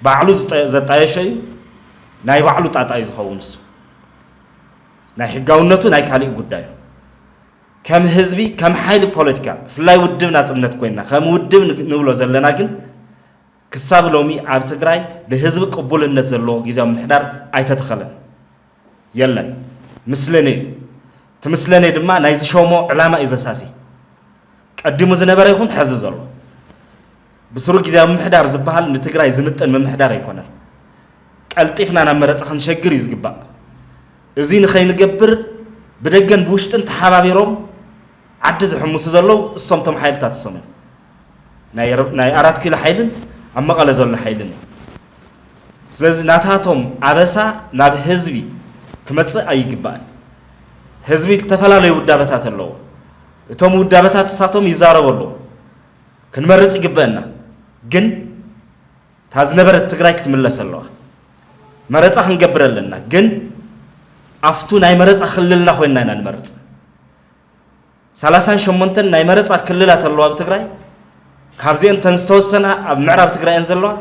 ባዕሉ ዝጠ- ዘጣየሾ እዩ፣ ናይ ባዕሉ ጣጣ እዩ ዝኸውን። እሱ ናይ ሕጋውነቱ ናይ ካሊእ ጉዳይ እዩ። ከም ህዝቢ ከም ሓይሊ ፖለቲካ ብፍላይ ውድብ ናፅነት ኮይንና ከም ውድብ ን- ንብሎ ዘለና ግን ክሳብ ሎሚ ኣብ ትግራይ ብህዝቢ ቅቡልነት ዘለዎ ግዝያዊ ምምሕዳር ኣይተተኸለን። የለን። ምስለኔ እዩ። እቲ ምስለኔ ድማ ናይ ዝሾሞ ዕላማ እዩ ዘሳሲ። ቀዲሙ ዝነበረ ይኹን ሐዚ ዘሎ ብስሩ ግዝያዊ ምምሕዳር ዝበሃል ንትግራይ ዝምጥን ምምሕዳር ኣይኮነን። ቀልጢፍና ናብ መረፃ ክንሸግር እዩ ዝግባእ። እዚ ንኸይንገብር ብደገን ብውሽጥን ተሓባቢሮም ዓዲ ዝሕምሱ ዘለዉ እሶም ቶም ሓይልታት እሶም እዮም። ናይ ር- ናይ ኣራት ኪሎ ሓይልን ኣብ መቐለ ዘሎ ሓይልን እዩ። ስለዚ ናታቶም ኣበሳ ናብ ህዝቢ ክመፅእ ኣይግባእን። ህዝቢ ዝተፈላለዩ ውዳበታት ኣለዎ። እቶም ውዳበታት እሳቶም ይዛረቡ ኣለዉ። ክንመርፅ ይግበአና። ግን እታ ዝነበረት ትግራይ ክትምለስ ኣለዋ። መረፃ ክንገብር ኣለና። ግን ኣብቱ ናይ መረፃ ክልልና ኮይንና ኢና ንመርፅ። ሰላሳን ሸሞንተን ናይ መረፃ ክልላት ኣለዋ ኣብ ትግራይ። ካብዚአን እተን ዝተወሰና ኣብ ምዕራብ ትግራይ እየን ዘለዋ።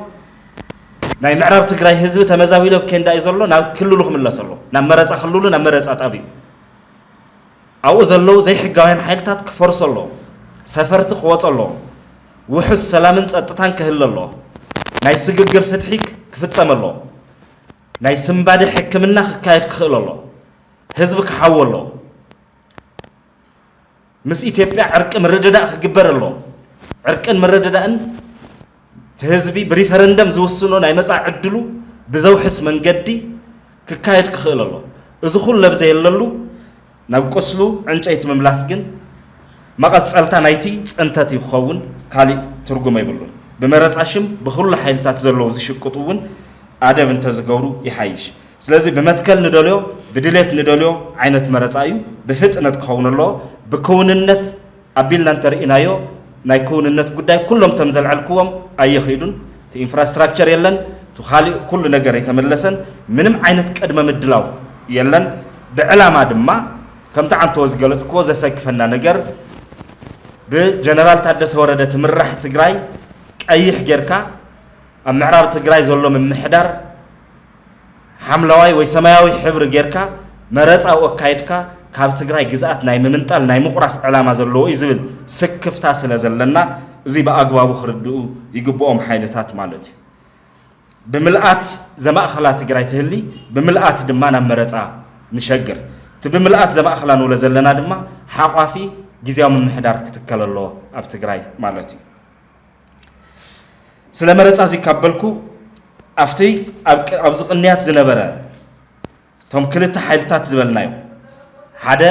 ናይ ምዕራብ ትግራይ ህዝቢ ተመዛቢሉ ኣብ ኬንዳ እዩ ዘሎ። ናብ ክልሉ ክምለስ ኣለዎ። ናብ መረፃ ክልሉ፣ ናብ መረፃ ጣቢኡ። ኣብኡ ዘለዉ ዘይሕጋውያን ሓይልታት ክፈርሱ ኣለዎም። ሰፈርቲ ክወፁ ኣለዎም። ውሑስ ሰላምን ፀጥታን ክህሉ ኣለዎ። ናይ ስግግር ፍትሒ ክፍፀም ኣለዎ። ናይ ስንባደ ሕክምና ክካየድ ክኽእል ኣለዎ። ህዝቢ ክሓዊ ኣለዎ። ምስ ኢትዮጵያ ዕርቂ ምርድዳእ ክግበር ኣለዎ። ዕርቅን ምርድዳእን እቲ ህዝቢ ብሪፈረንደም ዝውስኖ ናይ መጻኢ ዕድሉ ብዘውሕስ መንገዲ ክካየድ ክኽእል ኣሎ። እዚ ኩሉ ኣብ ዘየለሉ ናብ ቁስሉ ዕንጨይቲ ምምላስ ግን መቐጸልታ ናይቲ ጽንተት እዩ ክኸውን፣ ካሊእ ትርጉም ኣይብሉን። ብመረጻ ሽም ብኹሉ ሓይልታት ዘለዉ ዝሽቅጡ እውን ኣደብ እንተዝገብሩ ይሓይሽ። ስለዚ ብመትከል ንደልዮ፣ ብድሌት ንደልዮ ዓይነት መረጻ እዩ። ብፍጥነት ክኸውን ኣለዎ። ብክውንነት ኣቢልና እንተርኢናዮ ናይ ክውንነት ጉዳይ ኩሎም ተም ዘልዐልክዎም ኣየኺዱን። እቲ ኢንፍራስትራክቸር የለን፣ እቲ ካሊእ ኩሉ ነገር ኣይተመለሰን። ምንም ዓይነት ቅድመ ምድላው የለን። ብዕላማ ድማ ከምቲ ዓንተዎ ዝገለጽክዎ ዘሰክፈና ነገር ብጀነራል ታደሰ ወረደ ትምራሕ ትግራይ ቀይሕ ጌርካ ኣብ ምዕራብ ትግራይ ዘሎ ምምሕዳር ሓምለዋይ ወይ ሰማያዊ ሕብሪ ጌርካ መረፃ ኣካይድካ ካብ ትግራይ ግዝኣት ናይ ምምንጣል ናይ ምቑራስ ዕላማ ዘለዎ እዩ ዝብል ስክፍታ ስለ ዘለና እዚ ብኣግባቡ ክርድኡ ይግብኦም ሓይልታት ማለት እዩ። ብምልኣት ዘማእኸላ ትግራይ ትህሊ፣ ብምልኣት ድማ ናብ መረፃ ንሸግር። እቲ ብምልኣት ዘማእኸላ ንብሎ ዘለና ድማ ሓቋፊ ግዝያዊ ምምሕዳር ክትከል ኣለዎ ኣብ ትግራይ ማለት እዩ። ስለ መረፃ እዚ ካብ በልኩ ኣብቲ ኣብ ቅ- ኣብዚ ቅንያት ዝነበረ እቶም ክልተ ሓይልታት ዝበልናዮም ሓደ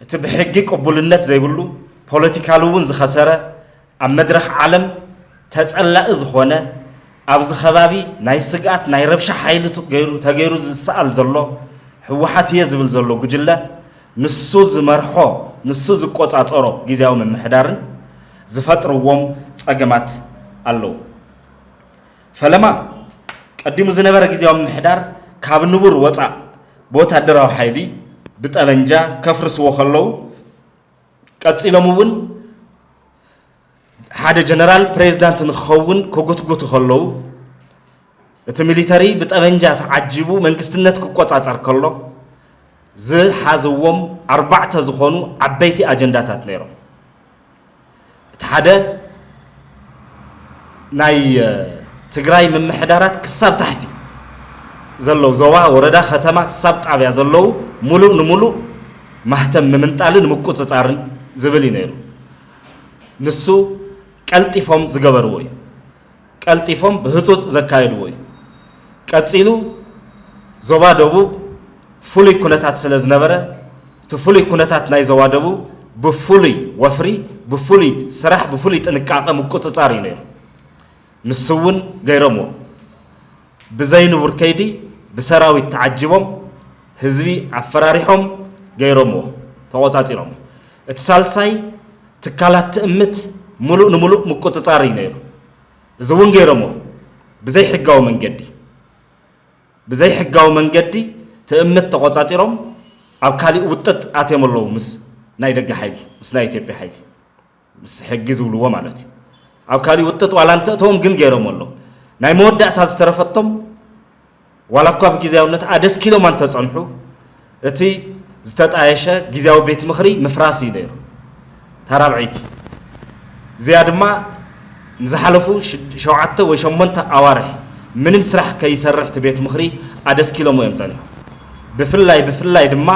እቲ ብሕጊ ቅቡልነት ዘይብሉ ፖለቲካሊ እውን ዝኸሰረ ኣብ መድረኽ ዓለም ተጸላኢ ዝኾነ ኣብዚ ከባቢ ናይ ስግኣት ናይ ረብሻ ሓይሊ ቱ- ገይሩ ተገይሩ ዝሰኣል ዘሎ ህወሓት እየ ዝብል ዘሎ ጉጅለ ንሱ ዝመርሖ ንሱ ዝቆጻጸሮ ግዝያዊ ምምሕዳርን ዝፈጥርዎም ጸገማት ኣለዉ። ፈለማ ቀዲሙ ዝነበረ ግዝያዊ ምምሕዳር ካብ ንቡር ወፃእ ብወታደራዊ ሓይሊ ብጠበንጃ ከፍርስዎ ከለዉ ቀፂሎም እውን ሓደ ጀነራል ፕሬዝዳንት ንክኸውን ክጉትጉቱ ከለዉ እቲ ሚሊተሪ ብጠበንጃ ተዓጂቡ መንግስትነት ክቆፃፀር ከሎ ዝሓዝዎም ኣርባዕተ ዝኾኑ ዓበይቲ ኣጀንዳታት ነይሮም። እቲ ሓደ ናይ ትግራይ ምምሕዳራት ክሳብ ታሕቲ ዘለዉ ዞባ፣ ወረዳ፣ ከተማ ክሳብ ጣብያ ዘለዉ ሙሉእ ንሙሉእ ማህተም ምምንጣልን ምቁፅፃርን ዝብል እዩ ነይሩ። ንሱ ቀልጢፎም ዝገበርዎ እዩ። ቀልጢፎም ብህፁፅ ዘካየድዎ እዩ። ቀፂሉ ዞባ ደቡብ ፍሉይ ኩነታት ስለ ዝነበረ እቲ ፍሉይ ኩነታት ናይ ዞባ ደቡብ ብፍሉይ ወፍሪ፣ ብፍሉይ ስራሕ፣ ብፍሉይ ጥንቃቐ ምቁፅፃር እዩ ነይሩ። ንሱ እውን ገይሮምዎ። ብዘይንቡር ከይዲ ብሰራዊት ተዓጂቦም ህዝቢ ኣፈራሪሖም ገይሮምዎ፣ ተቖፃፂሮም። እቲ ሳልሳይ ትካላት ትእምት ሙሉእ ንሙሉእ ምቁፅፃር እዩ ነይሩ። እዚ እውን ገይሮምዎ ብዘይሕጋዊ መንገዲ። ብዘይሕጋዊ መንገዲ ትእምት ተቖፃፂሮም ኣብ ካሊእ ውጥጥ ኣትዮም ኣለዉ ምስ ናይ ደገ ሓይሊ፣ ምስ ናይ ኢትዮጵያ ሓይሊ፣ ምስ ሕጊ ዝብልዎ ማለት እዩ። ኣብ ካሊእ ውጥጥ ዋላ እንተእተዎም ግን ገይሮም ኣለዉ። ናይ መወዳእታ ዝተረፈቶም ዋላ እኳ ብግዝያውነት ኣደስኪሎም እንተፀንሑ እቲ ዝተጣየሸ ግዝያዊ ቤት ምኽሪ ምፍራስ እዩ ነይሩ። ታራብዐይቲ እዚኣ ድማ ንዝሓለፉ ሸ- ሸውዓተ ወይ ሸሞንተ ኣዋርሕ ምንም ስራሕ ከይሰርሕ እቲ ቤት ምኽሪ ኣደስኪሎሞ እዮም ጸኒሖም። ብፍላይ ብፍላይ ድማ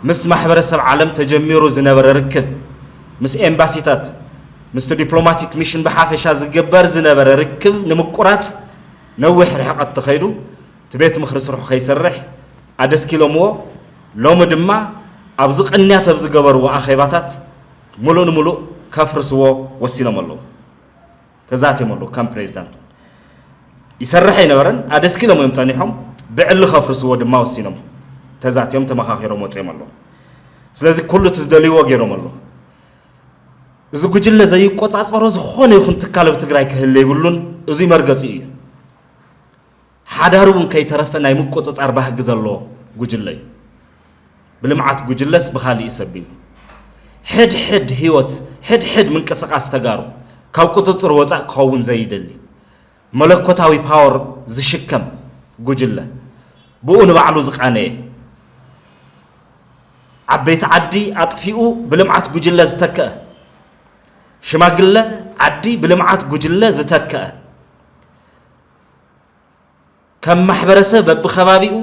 ምስ ማሕበረሰብ ዓለም ተጀሚሩ ዝነበረ ርክብ ምስ ኤምባሲታት ምስቲ ዲፕሎማቲክ ሚሽን ብሓፈሻ ዝግበር ዝነበረ ርክብ ንምቁራፅ ነዊሕ ርሕቀት ተኸይዱ እቲ ቤት ምኽሪ ስርሑ ከይሰርሕ ኣደስኪሎምዎ። ሎሚ ድማ ኣብዚ ቅንያት ኣብ ዝገበርዎ ኣኼባታት ሙሉእ ንሙሉእ ከፍርስዎ ወሲኖም ኣለዉ። ተዛትዮም ኣለዉ ከም ፕሬዚዳንት ይሰርሕ ኣይነበረን ኣደስኪሎም እዮም ጸኒሖም። ብዕሊ ከፍርስዎ ድማ ወሲኖም ተዛትዮም ተመኻኺሮም ወጺኦም ኣለዉ። ስለዚ ኩሉ እቲ ዝደልይዎ ገይሮም ኣለዉ። እዚ ጉጅለ ዘይቆጻጸሮ ዝኾነ ይኹን ትካል ኣብ ትግራይ ክህለ ይብሉን። እዙይ መርገጺ እዩ። ሓዳር እውን ከይተረፈ ናይ ምቁጽጻር ባህጊ ዘለዎ ጉጅለ እዩ። ብልምዓት ጉጅለስ ብኻሊእ እዩ ሰቢሉ። ሕድሕድ ህይወት ሕድሕድ ምንቅስቃስ ተጋሩ ካብ ቁፅፅር ወፃእ ክኸውን ዘይደሊ መለኮታዊ ፓወር ዝሽከም ጉጅለ ብኡ ንባዕሉ ዝቃነየ ዓበይቲ ዓዲ ኣጥፊኡ ብልምዓት ጉጅለ ዝተከአ ሽማግለ ዓዲ ብልምዓት ጉጅለ ዝተከአ ከም ማሕበረሰብ በብኸባቢኡ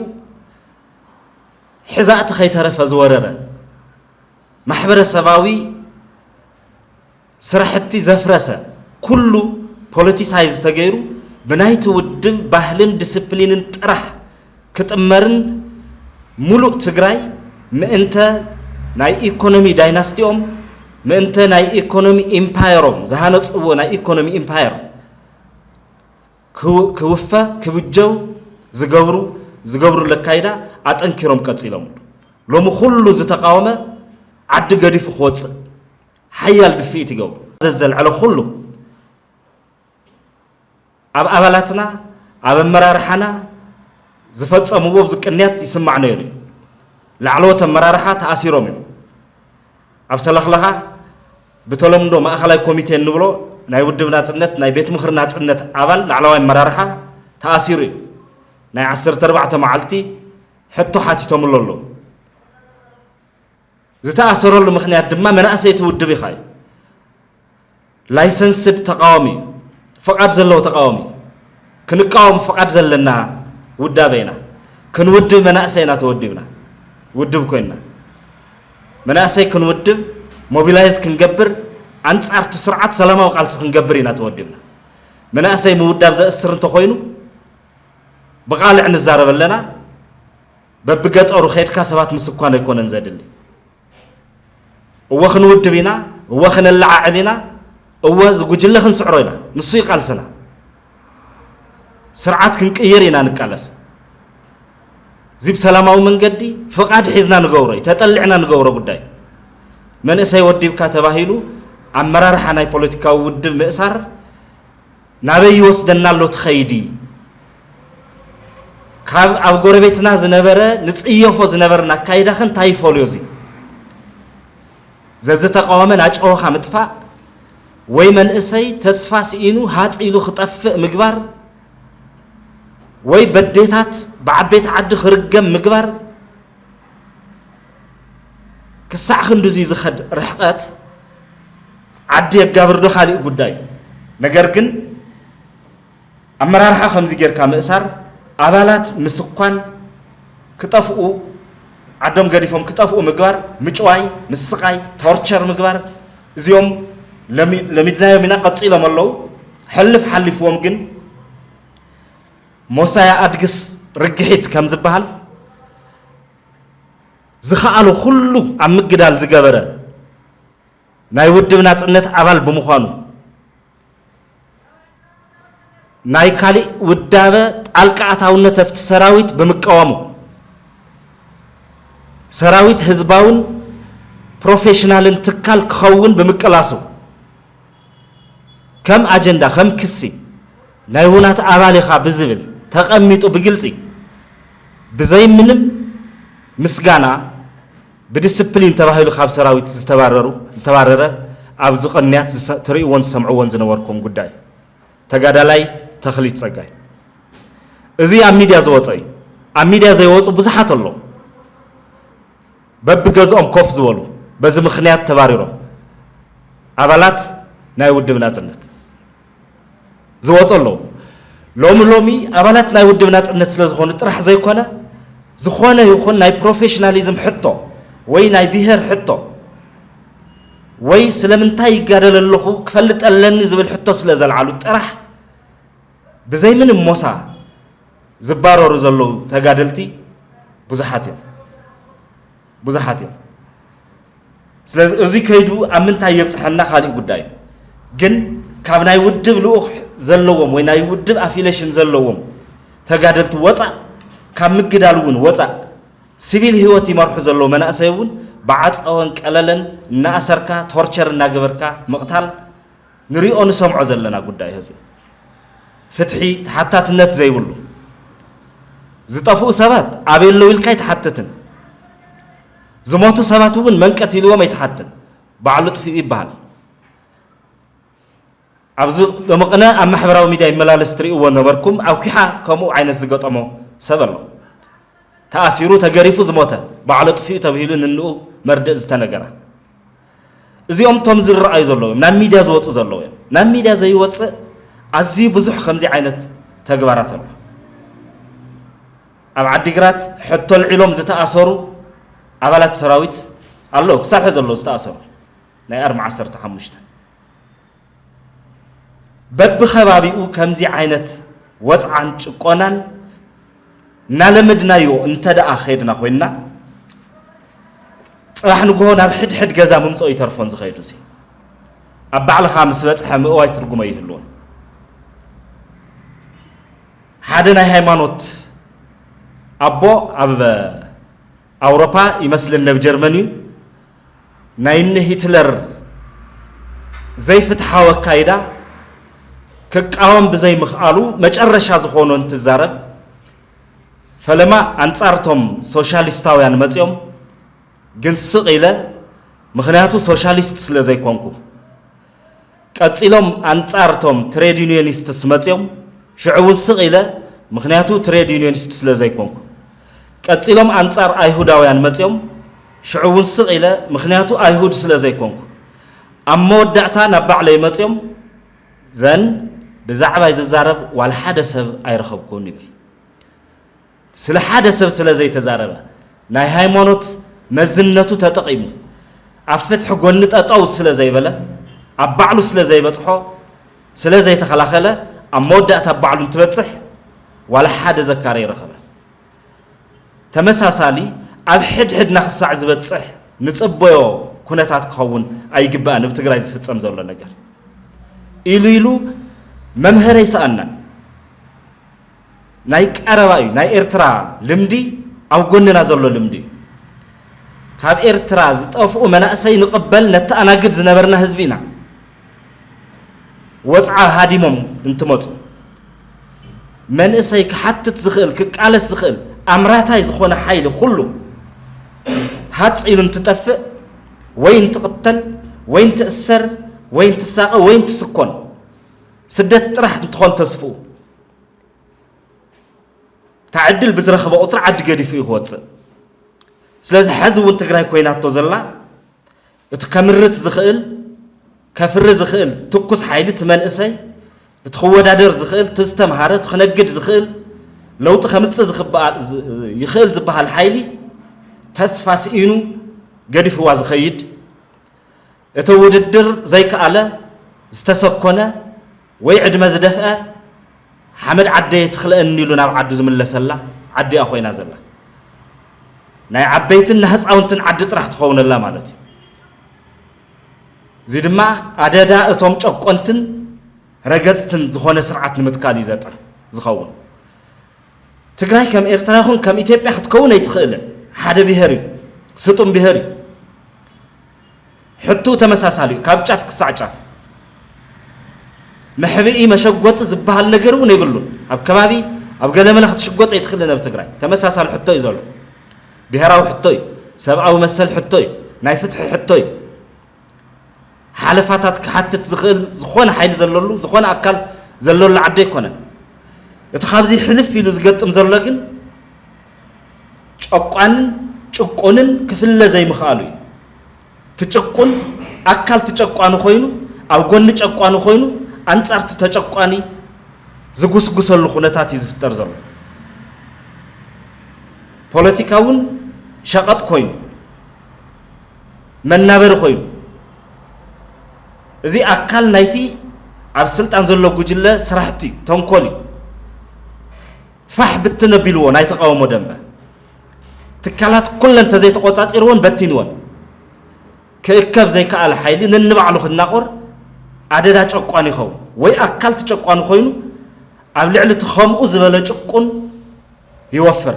ሕዛእቲ ከይተረፈ ዝወረረ ማሕበረሰባዊ ስራሕቲ ዘፍረሰ ኩሉ ፖለቲሳይዝ ተገይሩ ብናይቲ ውድብ ባህልን ዲስፕሊንን ጥራሕ ክጥመርን ሙሉእ ትግራይ ምእንተ ናይ ኢኮኖሚ ዳይናስቲኦም ምእንተ ናይ ኢኮኖሚ ኢምፓየሮም ዝሃነፅዎ ናይ ኢኮኖሚ ኢምፓየር ክው- ክውፈ ክብጀው ዝገብሩ ዝገብሩ ለካይዳ ኣጠንኪሮም ቀፂሎም። ሎሚ ኩሉ ዝተቃወመ ዓዲ ገዲፉ ክወፅእ ሓያል ድፍኢት ይገብሩ። ዘዘልዐለ ኩሉ ኣብ ኣባላትና ኣብ ኣመራርሓና ዝፈፀምዎ ኣብዚ ቅንያት ይስማዕ ነይሩ እዩ። ላዕለዎት ኣመራርሓ ተኣሲሮም እዮም። ኣብ ሰለኽለኻ ብተለምዶ ማእኸላይ ኮሚቴ እንብሎ ናይ ውድብ ናፅነት ናይ ቤት ምኽሪ ናፅነት ኣባል ላዕለዋይ ኣመራርሓ ተኣሲሩ እዩ። ናይ ዓሰርተ ኣርባዕተ መዓልቲ ሕቶ ሓቲቶምሉ ኣለዉ። ዝተኣሰረሉ ምኽንያት ድማ መናእሰይ እቲ ውድብ ኢኻ እዩ። ላይሰንስድ ተቃዋሚ እዩ። ፍቓድ ዘለዎ ተቃዋሚ እዩ። ክንቃወም ፍቓድ ዘለና ውዳበ ኢና። ክንውድብ መናእሰይ ኢና ተወዲብና። ውድብ ኮይንና። መናእሰይ ክንውድብ ሞቢላይዝ ክንገብር፣ ኣንጻር እቲ ስርዓት ሰላማዊ ቃልሲ ክንገብር ኢና ተወዲብና። መናእሰይ ምውዳብ ዘእስር እንተኾይኑ ብቓልዕ ንዛረብ ኣለና። በብገጠሩ ከድካ ሰባት ምስኳን ኣይኮነን ዘድሊ። እወ ክንውድብ ኢና፣ እወ ክነለዓዕል ኢና፣ እወ እዚ ጉጅለ ክንስዕሮ ኢና። ንሱ እዩ ቃልስና። ስርዓት ክንቅይር ኢና ንቃለስ። እዚ ብሰላማዊ መንገዲ ፍቓድ ሒዝና ንገብሮ እዩ፣ ተጠሊዕና ንገብሮ ጉዳይ። መንእሰይ ወዲብካ ተባሂሉ ኣመራርሓ ናይ ፖለቲካዊ ውድብ ምእሳር ናበይ ይወስደና ኣሎ እቲ ኸይዲ? ካብ ኣብ ጎረቤትና ዝነበረ ንጽየፎ ዝነበርና ኣካይዳኸ እንታይ ይፈልዮ? እዚ ዘዝተቃወመ ናጨወኻ ምጥፋእ ወይ መንእሰይ ተስፋ ስኢኑ ሃጽ ኢሉ ክጠፍእ ምግባር ወይ በዴታት ብዓበይቲ ዓዲ ክርገም ምግባር ክሳዕ ክንድዚ ዝኸድ ርሕቐት ዓዲ የጋብር ዶ ካሊእ ጉዳይ። ነገር ግን ኣመራርሓ ከምዚ ጌርካ ምእሳር፣ ኣባላት ምስኳን ክጠፍኡ፣ ዓዶም ገዲፎም ክጠፍኡ ምግባር፣ ምጭዋይ፣ ምስቃይ፣ ቶርቸር ምግባር፣ እዚኦም ለሚ-፣ ለሚድናዮም ኢና፣ ቀጺሎም ኣለዉ። ሕልፍ ሓሊፍዎም ግን ሞሳያ ኣድግስ ርግሒት ከም ዝበሃል ዝኸኣሎ ኩሉ ኣብ ምግዳል ዝገበረ ናይ ውድብ ናጽነት ኣባል ብምዃኑ ናይ ካሊእ ውዳበ ጣልቃ ኣታውነት ኣብቲ ሰራዊት ብምቃወሙ ሰራዊት ህዝባውን ፕሮፌሽናልን ትካል ክኸውን ብምቅላሱ ከም ኣጀንዳ ከም ክሲ ናይ ውናት ኣባል ኢኻ ብዝብል ተቐሚጡ ብግልጺ ብዘይ ምንም ምስጋና ብዲስፕሊን ተባሂሉ ካብ ሰራዊት ዝተባረሩ ዝተባረረ ኣብዚ ቅንያት ዝሰ- ትርእይዎን ዝሰምዕዎን ዝነበርኩም ጉዳይ ተጋዳላይ ተኽሊት ጸጋይ። እዚ ኣብ ሚድያ ዝወጸ እዩ። ኣብ ሚድያ ዘይወጹ ብዙሓት ኣለዉ። በብገዝኦም ኮፍ ዝበሉ በዚ ምኽንያት ተባሪሮም ኣባላት ናይ ውድብ ናጽነት ዝወጹ ኣለዉ። ሎሚ ሎሚ ኣባላት ናይ ውድብ ናጽነት ስለ ዝኾኑ ጥራሕ ዘይኮነ ዝኾነ ይኹን ናይ ፕሮፌሽናሊዝም ሕቶ ወይ ናይ ብሄር ሕቶ ወይ ስለምንታይ ይጋደል ኣለኹ ክፈልጥ ኣለኒ ዝብል ሕቶ ስለ ዘልዓሉ ጥራሕ ብዘይ ምንም ሞሳ ዝባረሩ ዘለዉ ተጋደልቲ ብዙሓት እዮም። ብዙሓት እዮም። ስለዚ እዚ ከይዱ ኣብ ምንታይ የብፅሐና ካሊእ ጉዳይ እዩ። ግን ካብ ናይ ውድብ ልኡኽ ዘለዎም ወይ ናይ ውድብ ኣፊሌሽን ዘለዎም ተጋደልቲ ወፃእ ካብ ምግዳል እውን ወፃእ ሲቪል ህይወት ይመርሑ ዘለዉ መናእሰይ እውን ብዓፀወን ቀለለን እናኣሰርካ ቶርቸር እናገበርካ ምቕታል ንሪኦ ንሰምዖ ዘለና ጉዳይ ህዝቢ ፍትሒ ተሓታትነት ዘይብሉ ዝጠፍኡ ሰባት ኣበይ ኣለዉ ኢልካ ኣይትሓትትን። ዝሞቱ ሰባት እውን መንቀት ኢልዎም ኣይትሓትን። ባዕሉ ጥፊኡ ይበሃል። ኣብዚ ሎሚ ቅነ ኣብ ማሕበራዊ ሚድያ ይመላለስ ትርእይዎ ነበርኩም። ኣብ ኲሓ ከምኡ ዓይነት ዝገጠሞ ሰብ ኣሎ። ተኣሲሩ ተገሪፉ ዝሞተ ባዕሉ ጥፊኡ ተብሂሉ ንንኡ መርድእ ዝተነገረ። እዚኦም እቶም ዝረኣዩ ዘለዉ እዮም፣ ናብ ሚድያ ዝወፁ ዘለዉ እዮም። ናብ ሚድያ ዘይወፅእ ኣዝዩ ብዙሕ ከምዚ ዓይነት ተግባራት ኣሎ። ኣብ ዓዲግራት ሕቶ ኣልዒሎም ዝተኣሰሩ ኣባላት ሰራዊት ኣለዉ፣ ክሳብ ሕዚ ኣለዉ ዝተኣሰሩ ናይ ኣርማ ዓሰርተ ሓሙሽተ። በብኸባቢኡ ከምዚ ዓይነት ወፅዓን ጭቆናን እናለመድናዮ እንተ ደኣ ኸይድና ኮይንና፣ ፅባሕ ንግሆ ናብ ሕድሕድ ገዛ ምምፅኦ ይተርፎን ዝኸይዱ። እዚ ኣብ ባዕልኻ ምስ በፅሐ ምእዋይ ትርጉም ኣይህልዎን። ሓደ ናይ ሃይማኖት ኣቦ ኣብ ኣውሮፓ ይመስለኒ ኣብ ጀርመን እዩ። ናይ እኒ ሂትለር ዘይፍትሓዊ ኣካይዳ ክቃወም ብዘይምኽኣሉ መጨረሻ ዝኾኖ እንትዛረብ፣ ፈለማ ኣንጻርቶም ሶሻሊስታውያን መጺኦም፣ ግን ስቕ ኢለ፣ ምኽንያቱ ሶሻሊስት ስለ ዘይኮንኩ። ቀጺሎም ኣንጻርቶም ትሬድ ዩኒየኒስትስ መጺኦም፣ ሽዑ እውን ስቕ ኢለ፣ ምኽንያቱ ትሬድ ዩኒየኒስት ስለ ዘይኮንኩ። ቀጺሎም ኣንጻር ኣይሁዳውያን መጺኦም፣ ሽዑ እውን ስቕ ኢለ፣ ምኽንያቱ ኣይሁድ ስለ ዘይኮንኩ። ኣብ መወዳእታ ናብ ባዕለይ መጺኦም፣ ዘን ብዛዕባይ ዝዛረብ ዋላ ሓደ ሰብ ኣይረኸብኩን ይብል። ስለ ሓደ ሰብ ስለ ዘይተዛረበ፣ ናይ ሃይማኖት መዝነቱ ተጠቒሙ፣ ኣብ ፍትሒ ጎኒ ጠጠው ስለ ዘይበለ፣ ኣብ ባዕሉ ስለ ዘይበጽሖ፣ ስለ ዘይተኸላኸለ፣ ኣብ መወዳእታ ኣብ ባዕሉ እንትበጽሕ ዋላ ሓደ ዘካሪ ኣይረኸበን። ተመሳሳሊ ኣብ ሕድሕድና ክሳዕ ዝበጽሕ ንጽበዮ ኩነታት ክኸውን ኣይግባእን። ኣብ ትግራይ ዝፍጸም ዘሎ ነገር ኢሉ ኢሉ መምሀር ኣይሰኣናን። ናይ ቀረባ እዩ። ናይ ኤርትራ ልምዲ ኣብ ጎንና ዘሎ ልምዲ እዩ። ካብ ኤርትራ ዝጠፍኡ መናእሰይ ንቕበል ነተኣናግድ ዝነበርና ህዝቢ ኢና። ወጽዓ ሃዲሞም እንትመጹ መንእሰይ ክሓትት ዝኽእል፣ ክቃለስ ዝኽእል ኣምራታይ ዝኾነ ሓይሊ ኩሉ ሃጽ ኢሉ እንትጠፍእ ወይ እንትቕተል ወይ እንትእሰር ወይ እንትሳቐ ወይ እንትስኮን ስደት ጥራሕ እንትኾን ተስፍኡ። እታ ዕድል ብዝረኸበ ቁፅሪ ዓዲ ገዲፉ እዩ ክወፅእ። ስለዚ ሕዚ እውን ትግራይ ኮይናቶ ዘላ እቲ ከምርት ዝኽእል ከፍሪ ዝኽእል ትኩስ ሓይሊ እቲ መንእሰይ እቲ ክወዳደር ዝኽእል እቲ ዝተምሃረ እቲ ክነግድ ዝኽእል ለውጢ ከምፅእ ዝኽበኣ- ዝ- ይኽእል ዝበሃል ሓይሊ ተስፋ ስኢኑ ገዲፍዋ ዝኸይድ እቲ ውድድር ዘይከኣለ ዝተሰኮነ ወይ ዕድመ ዝደፍአ ሓመድ ዓደይ ትኽልአኒ ኢሉ ናብ ዓዱ ዝምለሰላ ዓዲኣ ኮይና ዘላ ናይ ዓበይትን ንህፃውንትን ዓዲ ጥራሕ ትኸውነላ ማለት እዩ። እዚ ድማ ኣደዳ እቶም ጨቆንትን ረገፅትን ዝኾነ ስርዓት ንምትካል እዩ ዘጥር ዝኸውን። ትግራይ ከም ኤርትራ ይኹን ከም ኢትዮጵያ ክትከውን ኣይትኽእልን። ሓደ ብሄር እዩ፣ ስጡም ብሄር እዩ። ሕቱ ተመሳሳሊ እዩ ካብ ጫፍ ክሳዕ ጫፍ። መሕብኢ መሸጎጢ ዝበሃል ነገር እውን የብሉን። ኣብ ከባቢ ኣብ ገለመለ ክትሽጎጥ ኣይትኽእልን ኣብ ትግራይ። ተመሳሳሊ ሕቶ እዩ ዘሎ። ብሄራዊ ሕቶ እዩ፣ ሰብኣዊ መሰል ሕቶ እዩ፣ ናይ ፍትሒ ሕቶ እዩ። ሓለፋታት ክሓትት ዝኽእል ዝኾነ ሓይሊ ዘለሉ ዝኾነ ኣካል ዘለሉ ዓዲ ኣይኮነን። እቲ ካብዚ ሕልፍ ኢሉ ዝገጥም ዘሎ ግን ጨቋንን ጭቁንን ክፍለ ዘይምኽኣሉ እዩ። ትጭቁን ኣካል ትጨቋኑ ኮይኑ ኣብ ጎኒ ጨቋኑ ኮይኑ ኣንጻር እቲ ተጨቋኒ ዝጉስጉሰሉ ኩነታት እዩ ዝፍጠር ዘሎ። ፖለቲካ እውን ሸቐጥ ኮይኑ መናበሪ ኮይኑ እዚ ኣካል ናይቲ ኣብ ስልጣን ዘሎ ጉጅለ ስራሕቲ እዩ፣ ተንኮል እዩ። ፋሕ ብትን ኣቢልዎ ናይ ተቃውሞ ደንበ ትካላት ኩለን ተዘይተቆጻጺርዎን በቲንዎን ክእከብ ዘይከኣለ ሓይሊ ነንባዕሉ ክናቆር ኣደዳ ጨቋን ይኸውን ወይ ኣካል ትጨቋኑ ኮይኑ ኣብ ልዕሊ እቲ ከምኡ ዝበለ ጭቁን ይወፍር።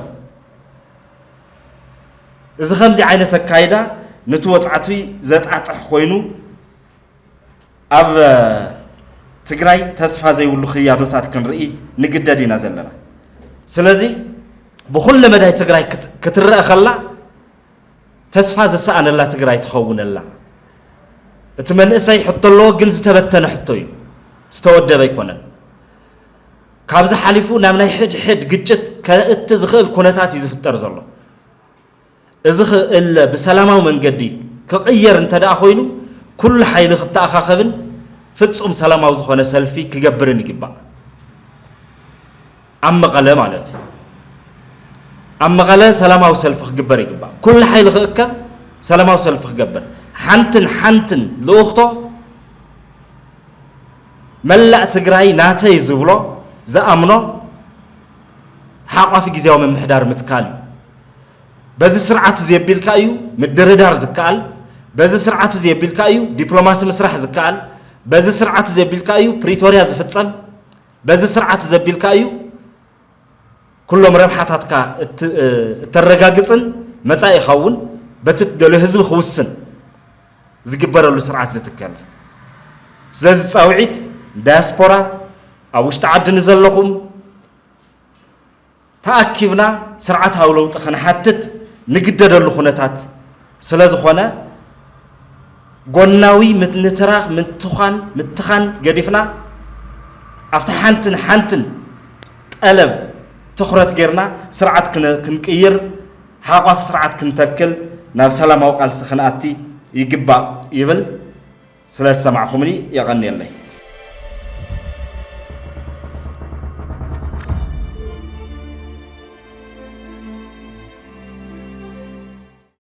እዚ ከምዚ ዓይነት ኣካይዳ ነቲ ወፅዓቲ ዘጣጥሕ ኮይኑ ኣብ ትግራይ ተስፋ ዘይብሉ ክያዶታት ክንርኢ ንግደድ ኢና ዘለና። ስለዚ ብኩለ መዳይ ትግራይ ክት- ክትረአ ከላ ተስፋ ዝሰኣነላ ትግራይ ትኸውን ኣላ። እቲ መንእሰይ ሕቶ ኣለዎ፣ ግን ዝተበተነ ሕቶ እዩ፣ ዝተወደበ ኣይኮነን። ካብዚ ሓሊፉ ናብ ናይ ሕድሕድ ግጭት ከእቲ ዝኽእል ኩነታት እዩ ዝፍጠር ዘሎ። እዚ ክእለ ብሰላማዊ መንገዲ ክቕየር እንተ ደኣ ኮይኑ ኩሉ ሓይሊ ክተኣኻኸብን ፍጹም ሰላማዊ ዝኾነ ሰልፊ ክገብርን ይግባእ። ኣብ መቐለ ማለት እዩ። ኣብ መቐለ ሰላማዊ ሰልፊ ክግበር ይግባእ። ኩሉ ሓይሊ ክእከብ ሰላማዊ ሰልፊ ክገብር ሓንትን ሓንትን ልኡኽቶ መላእ ትግራይ ናተይ ዝብሎ ዝኣምኖ ሓቋፊ ግዜያዊ ምምሕዳር ምትካል እዩ። በዚ ስርዓት እዚ ኣቢልካ እዩ ምድርዳር ዝከኣል። በዚ ስርዓት እዚ ኣቢልካ እዩ ዲፕሎማሲ ምስራሕ ዝከኣል። በዚ ስርዓት እዚ ኣቢልካ እዩ ፕሪቶርያ ዝፍጸም። በዚ ስርዓት እዚ ኣቢልካ እዩ ኩሎም ረብሓታትካ እት- እተረጋግጽን መጻኢኻ እውን በቲ ትደልዮ ህዝቢ ክውስን ዝግበረሉ ስርዓት ዝትከል። ስለዚ ጻውዒት ዳያስፖራ ኣብ ውሽጢ ዓዲ ንዘለኹም ተኣኪብና ስርዓታዊ ለውጢ ክንሓትት ንግደደሉ ኩነታት ስለ ዝኾነ ጎናዊ ምትንትራኽ ምትዃን ምትኻን ገዲፍና ኣብታ ሓንትን ሓንትን ጠለብ ትኹረት ጌርና ስርዓት ክነ- ክንቅይር ሓቋፍ ስርዓት ክንተክል ናብ ሰላማዊ ቃልሲ ክንኣቲ ይግባእ ይብል። ስለ ዝሰማዕኹምኒ የቐንየለይ።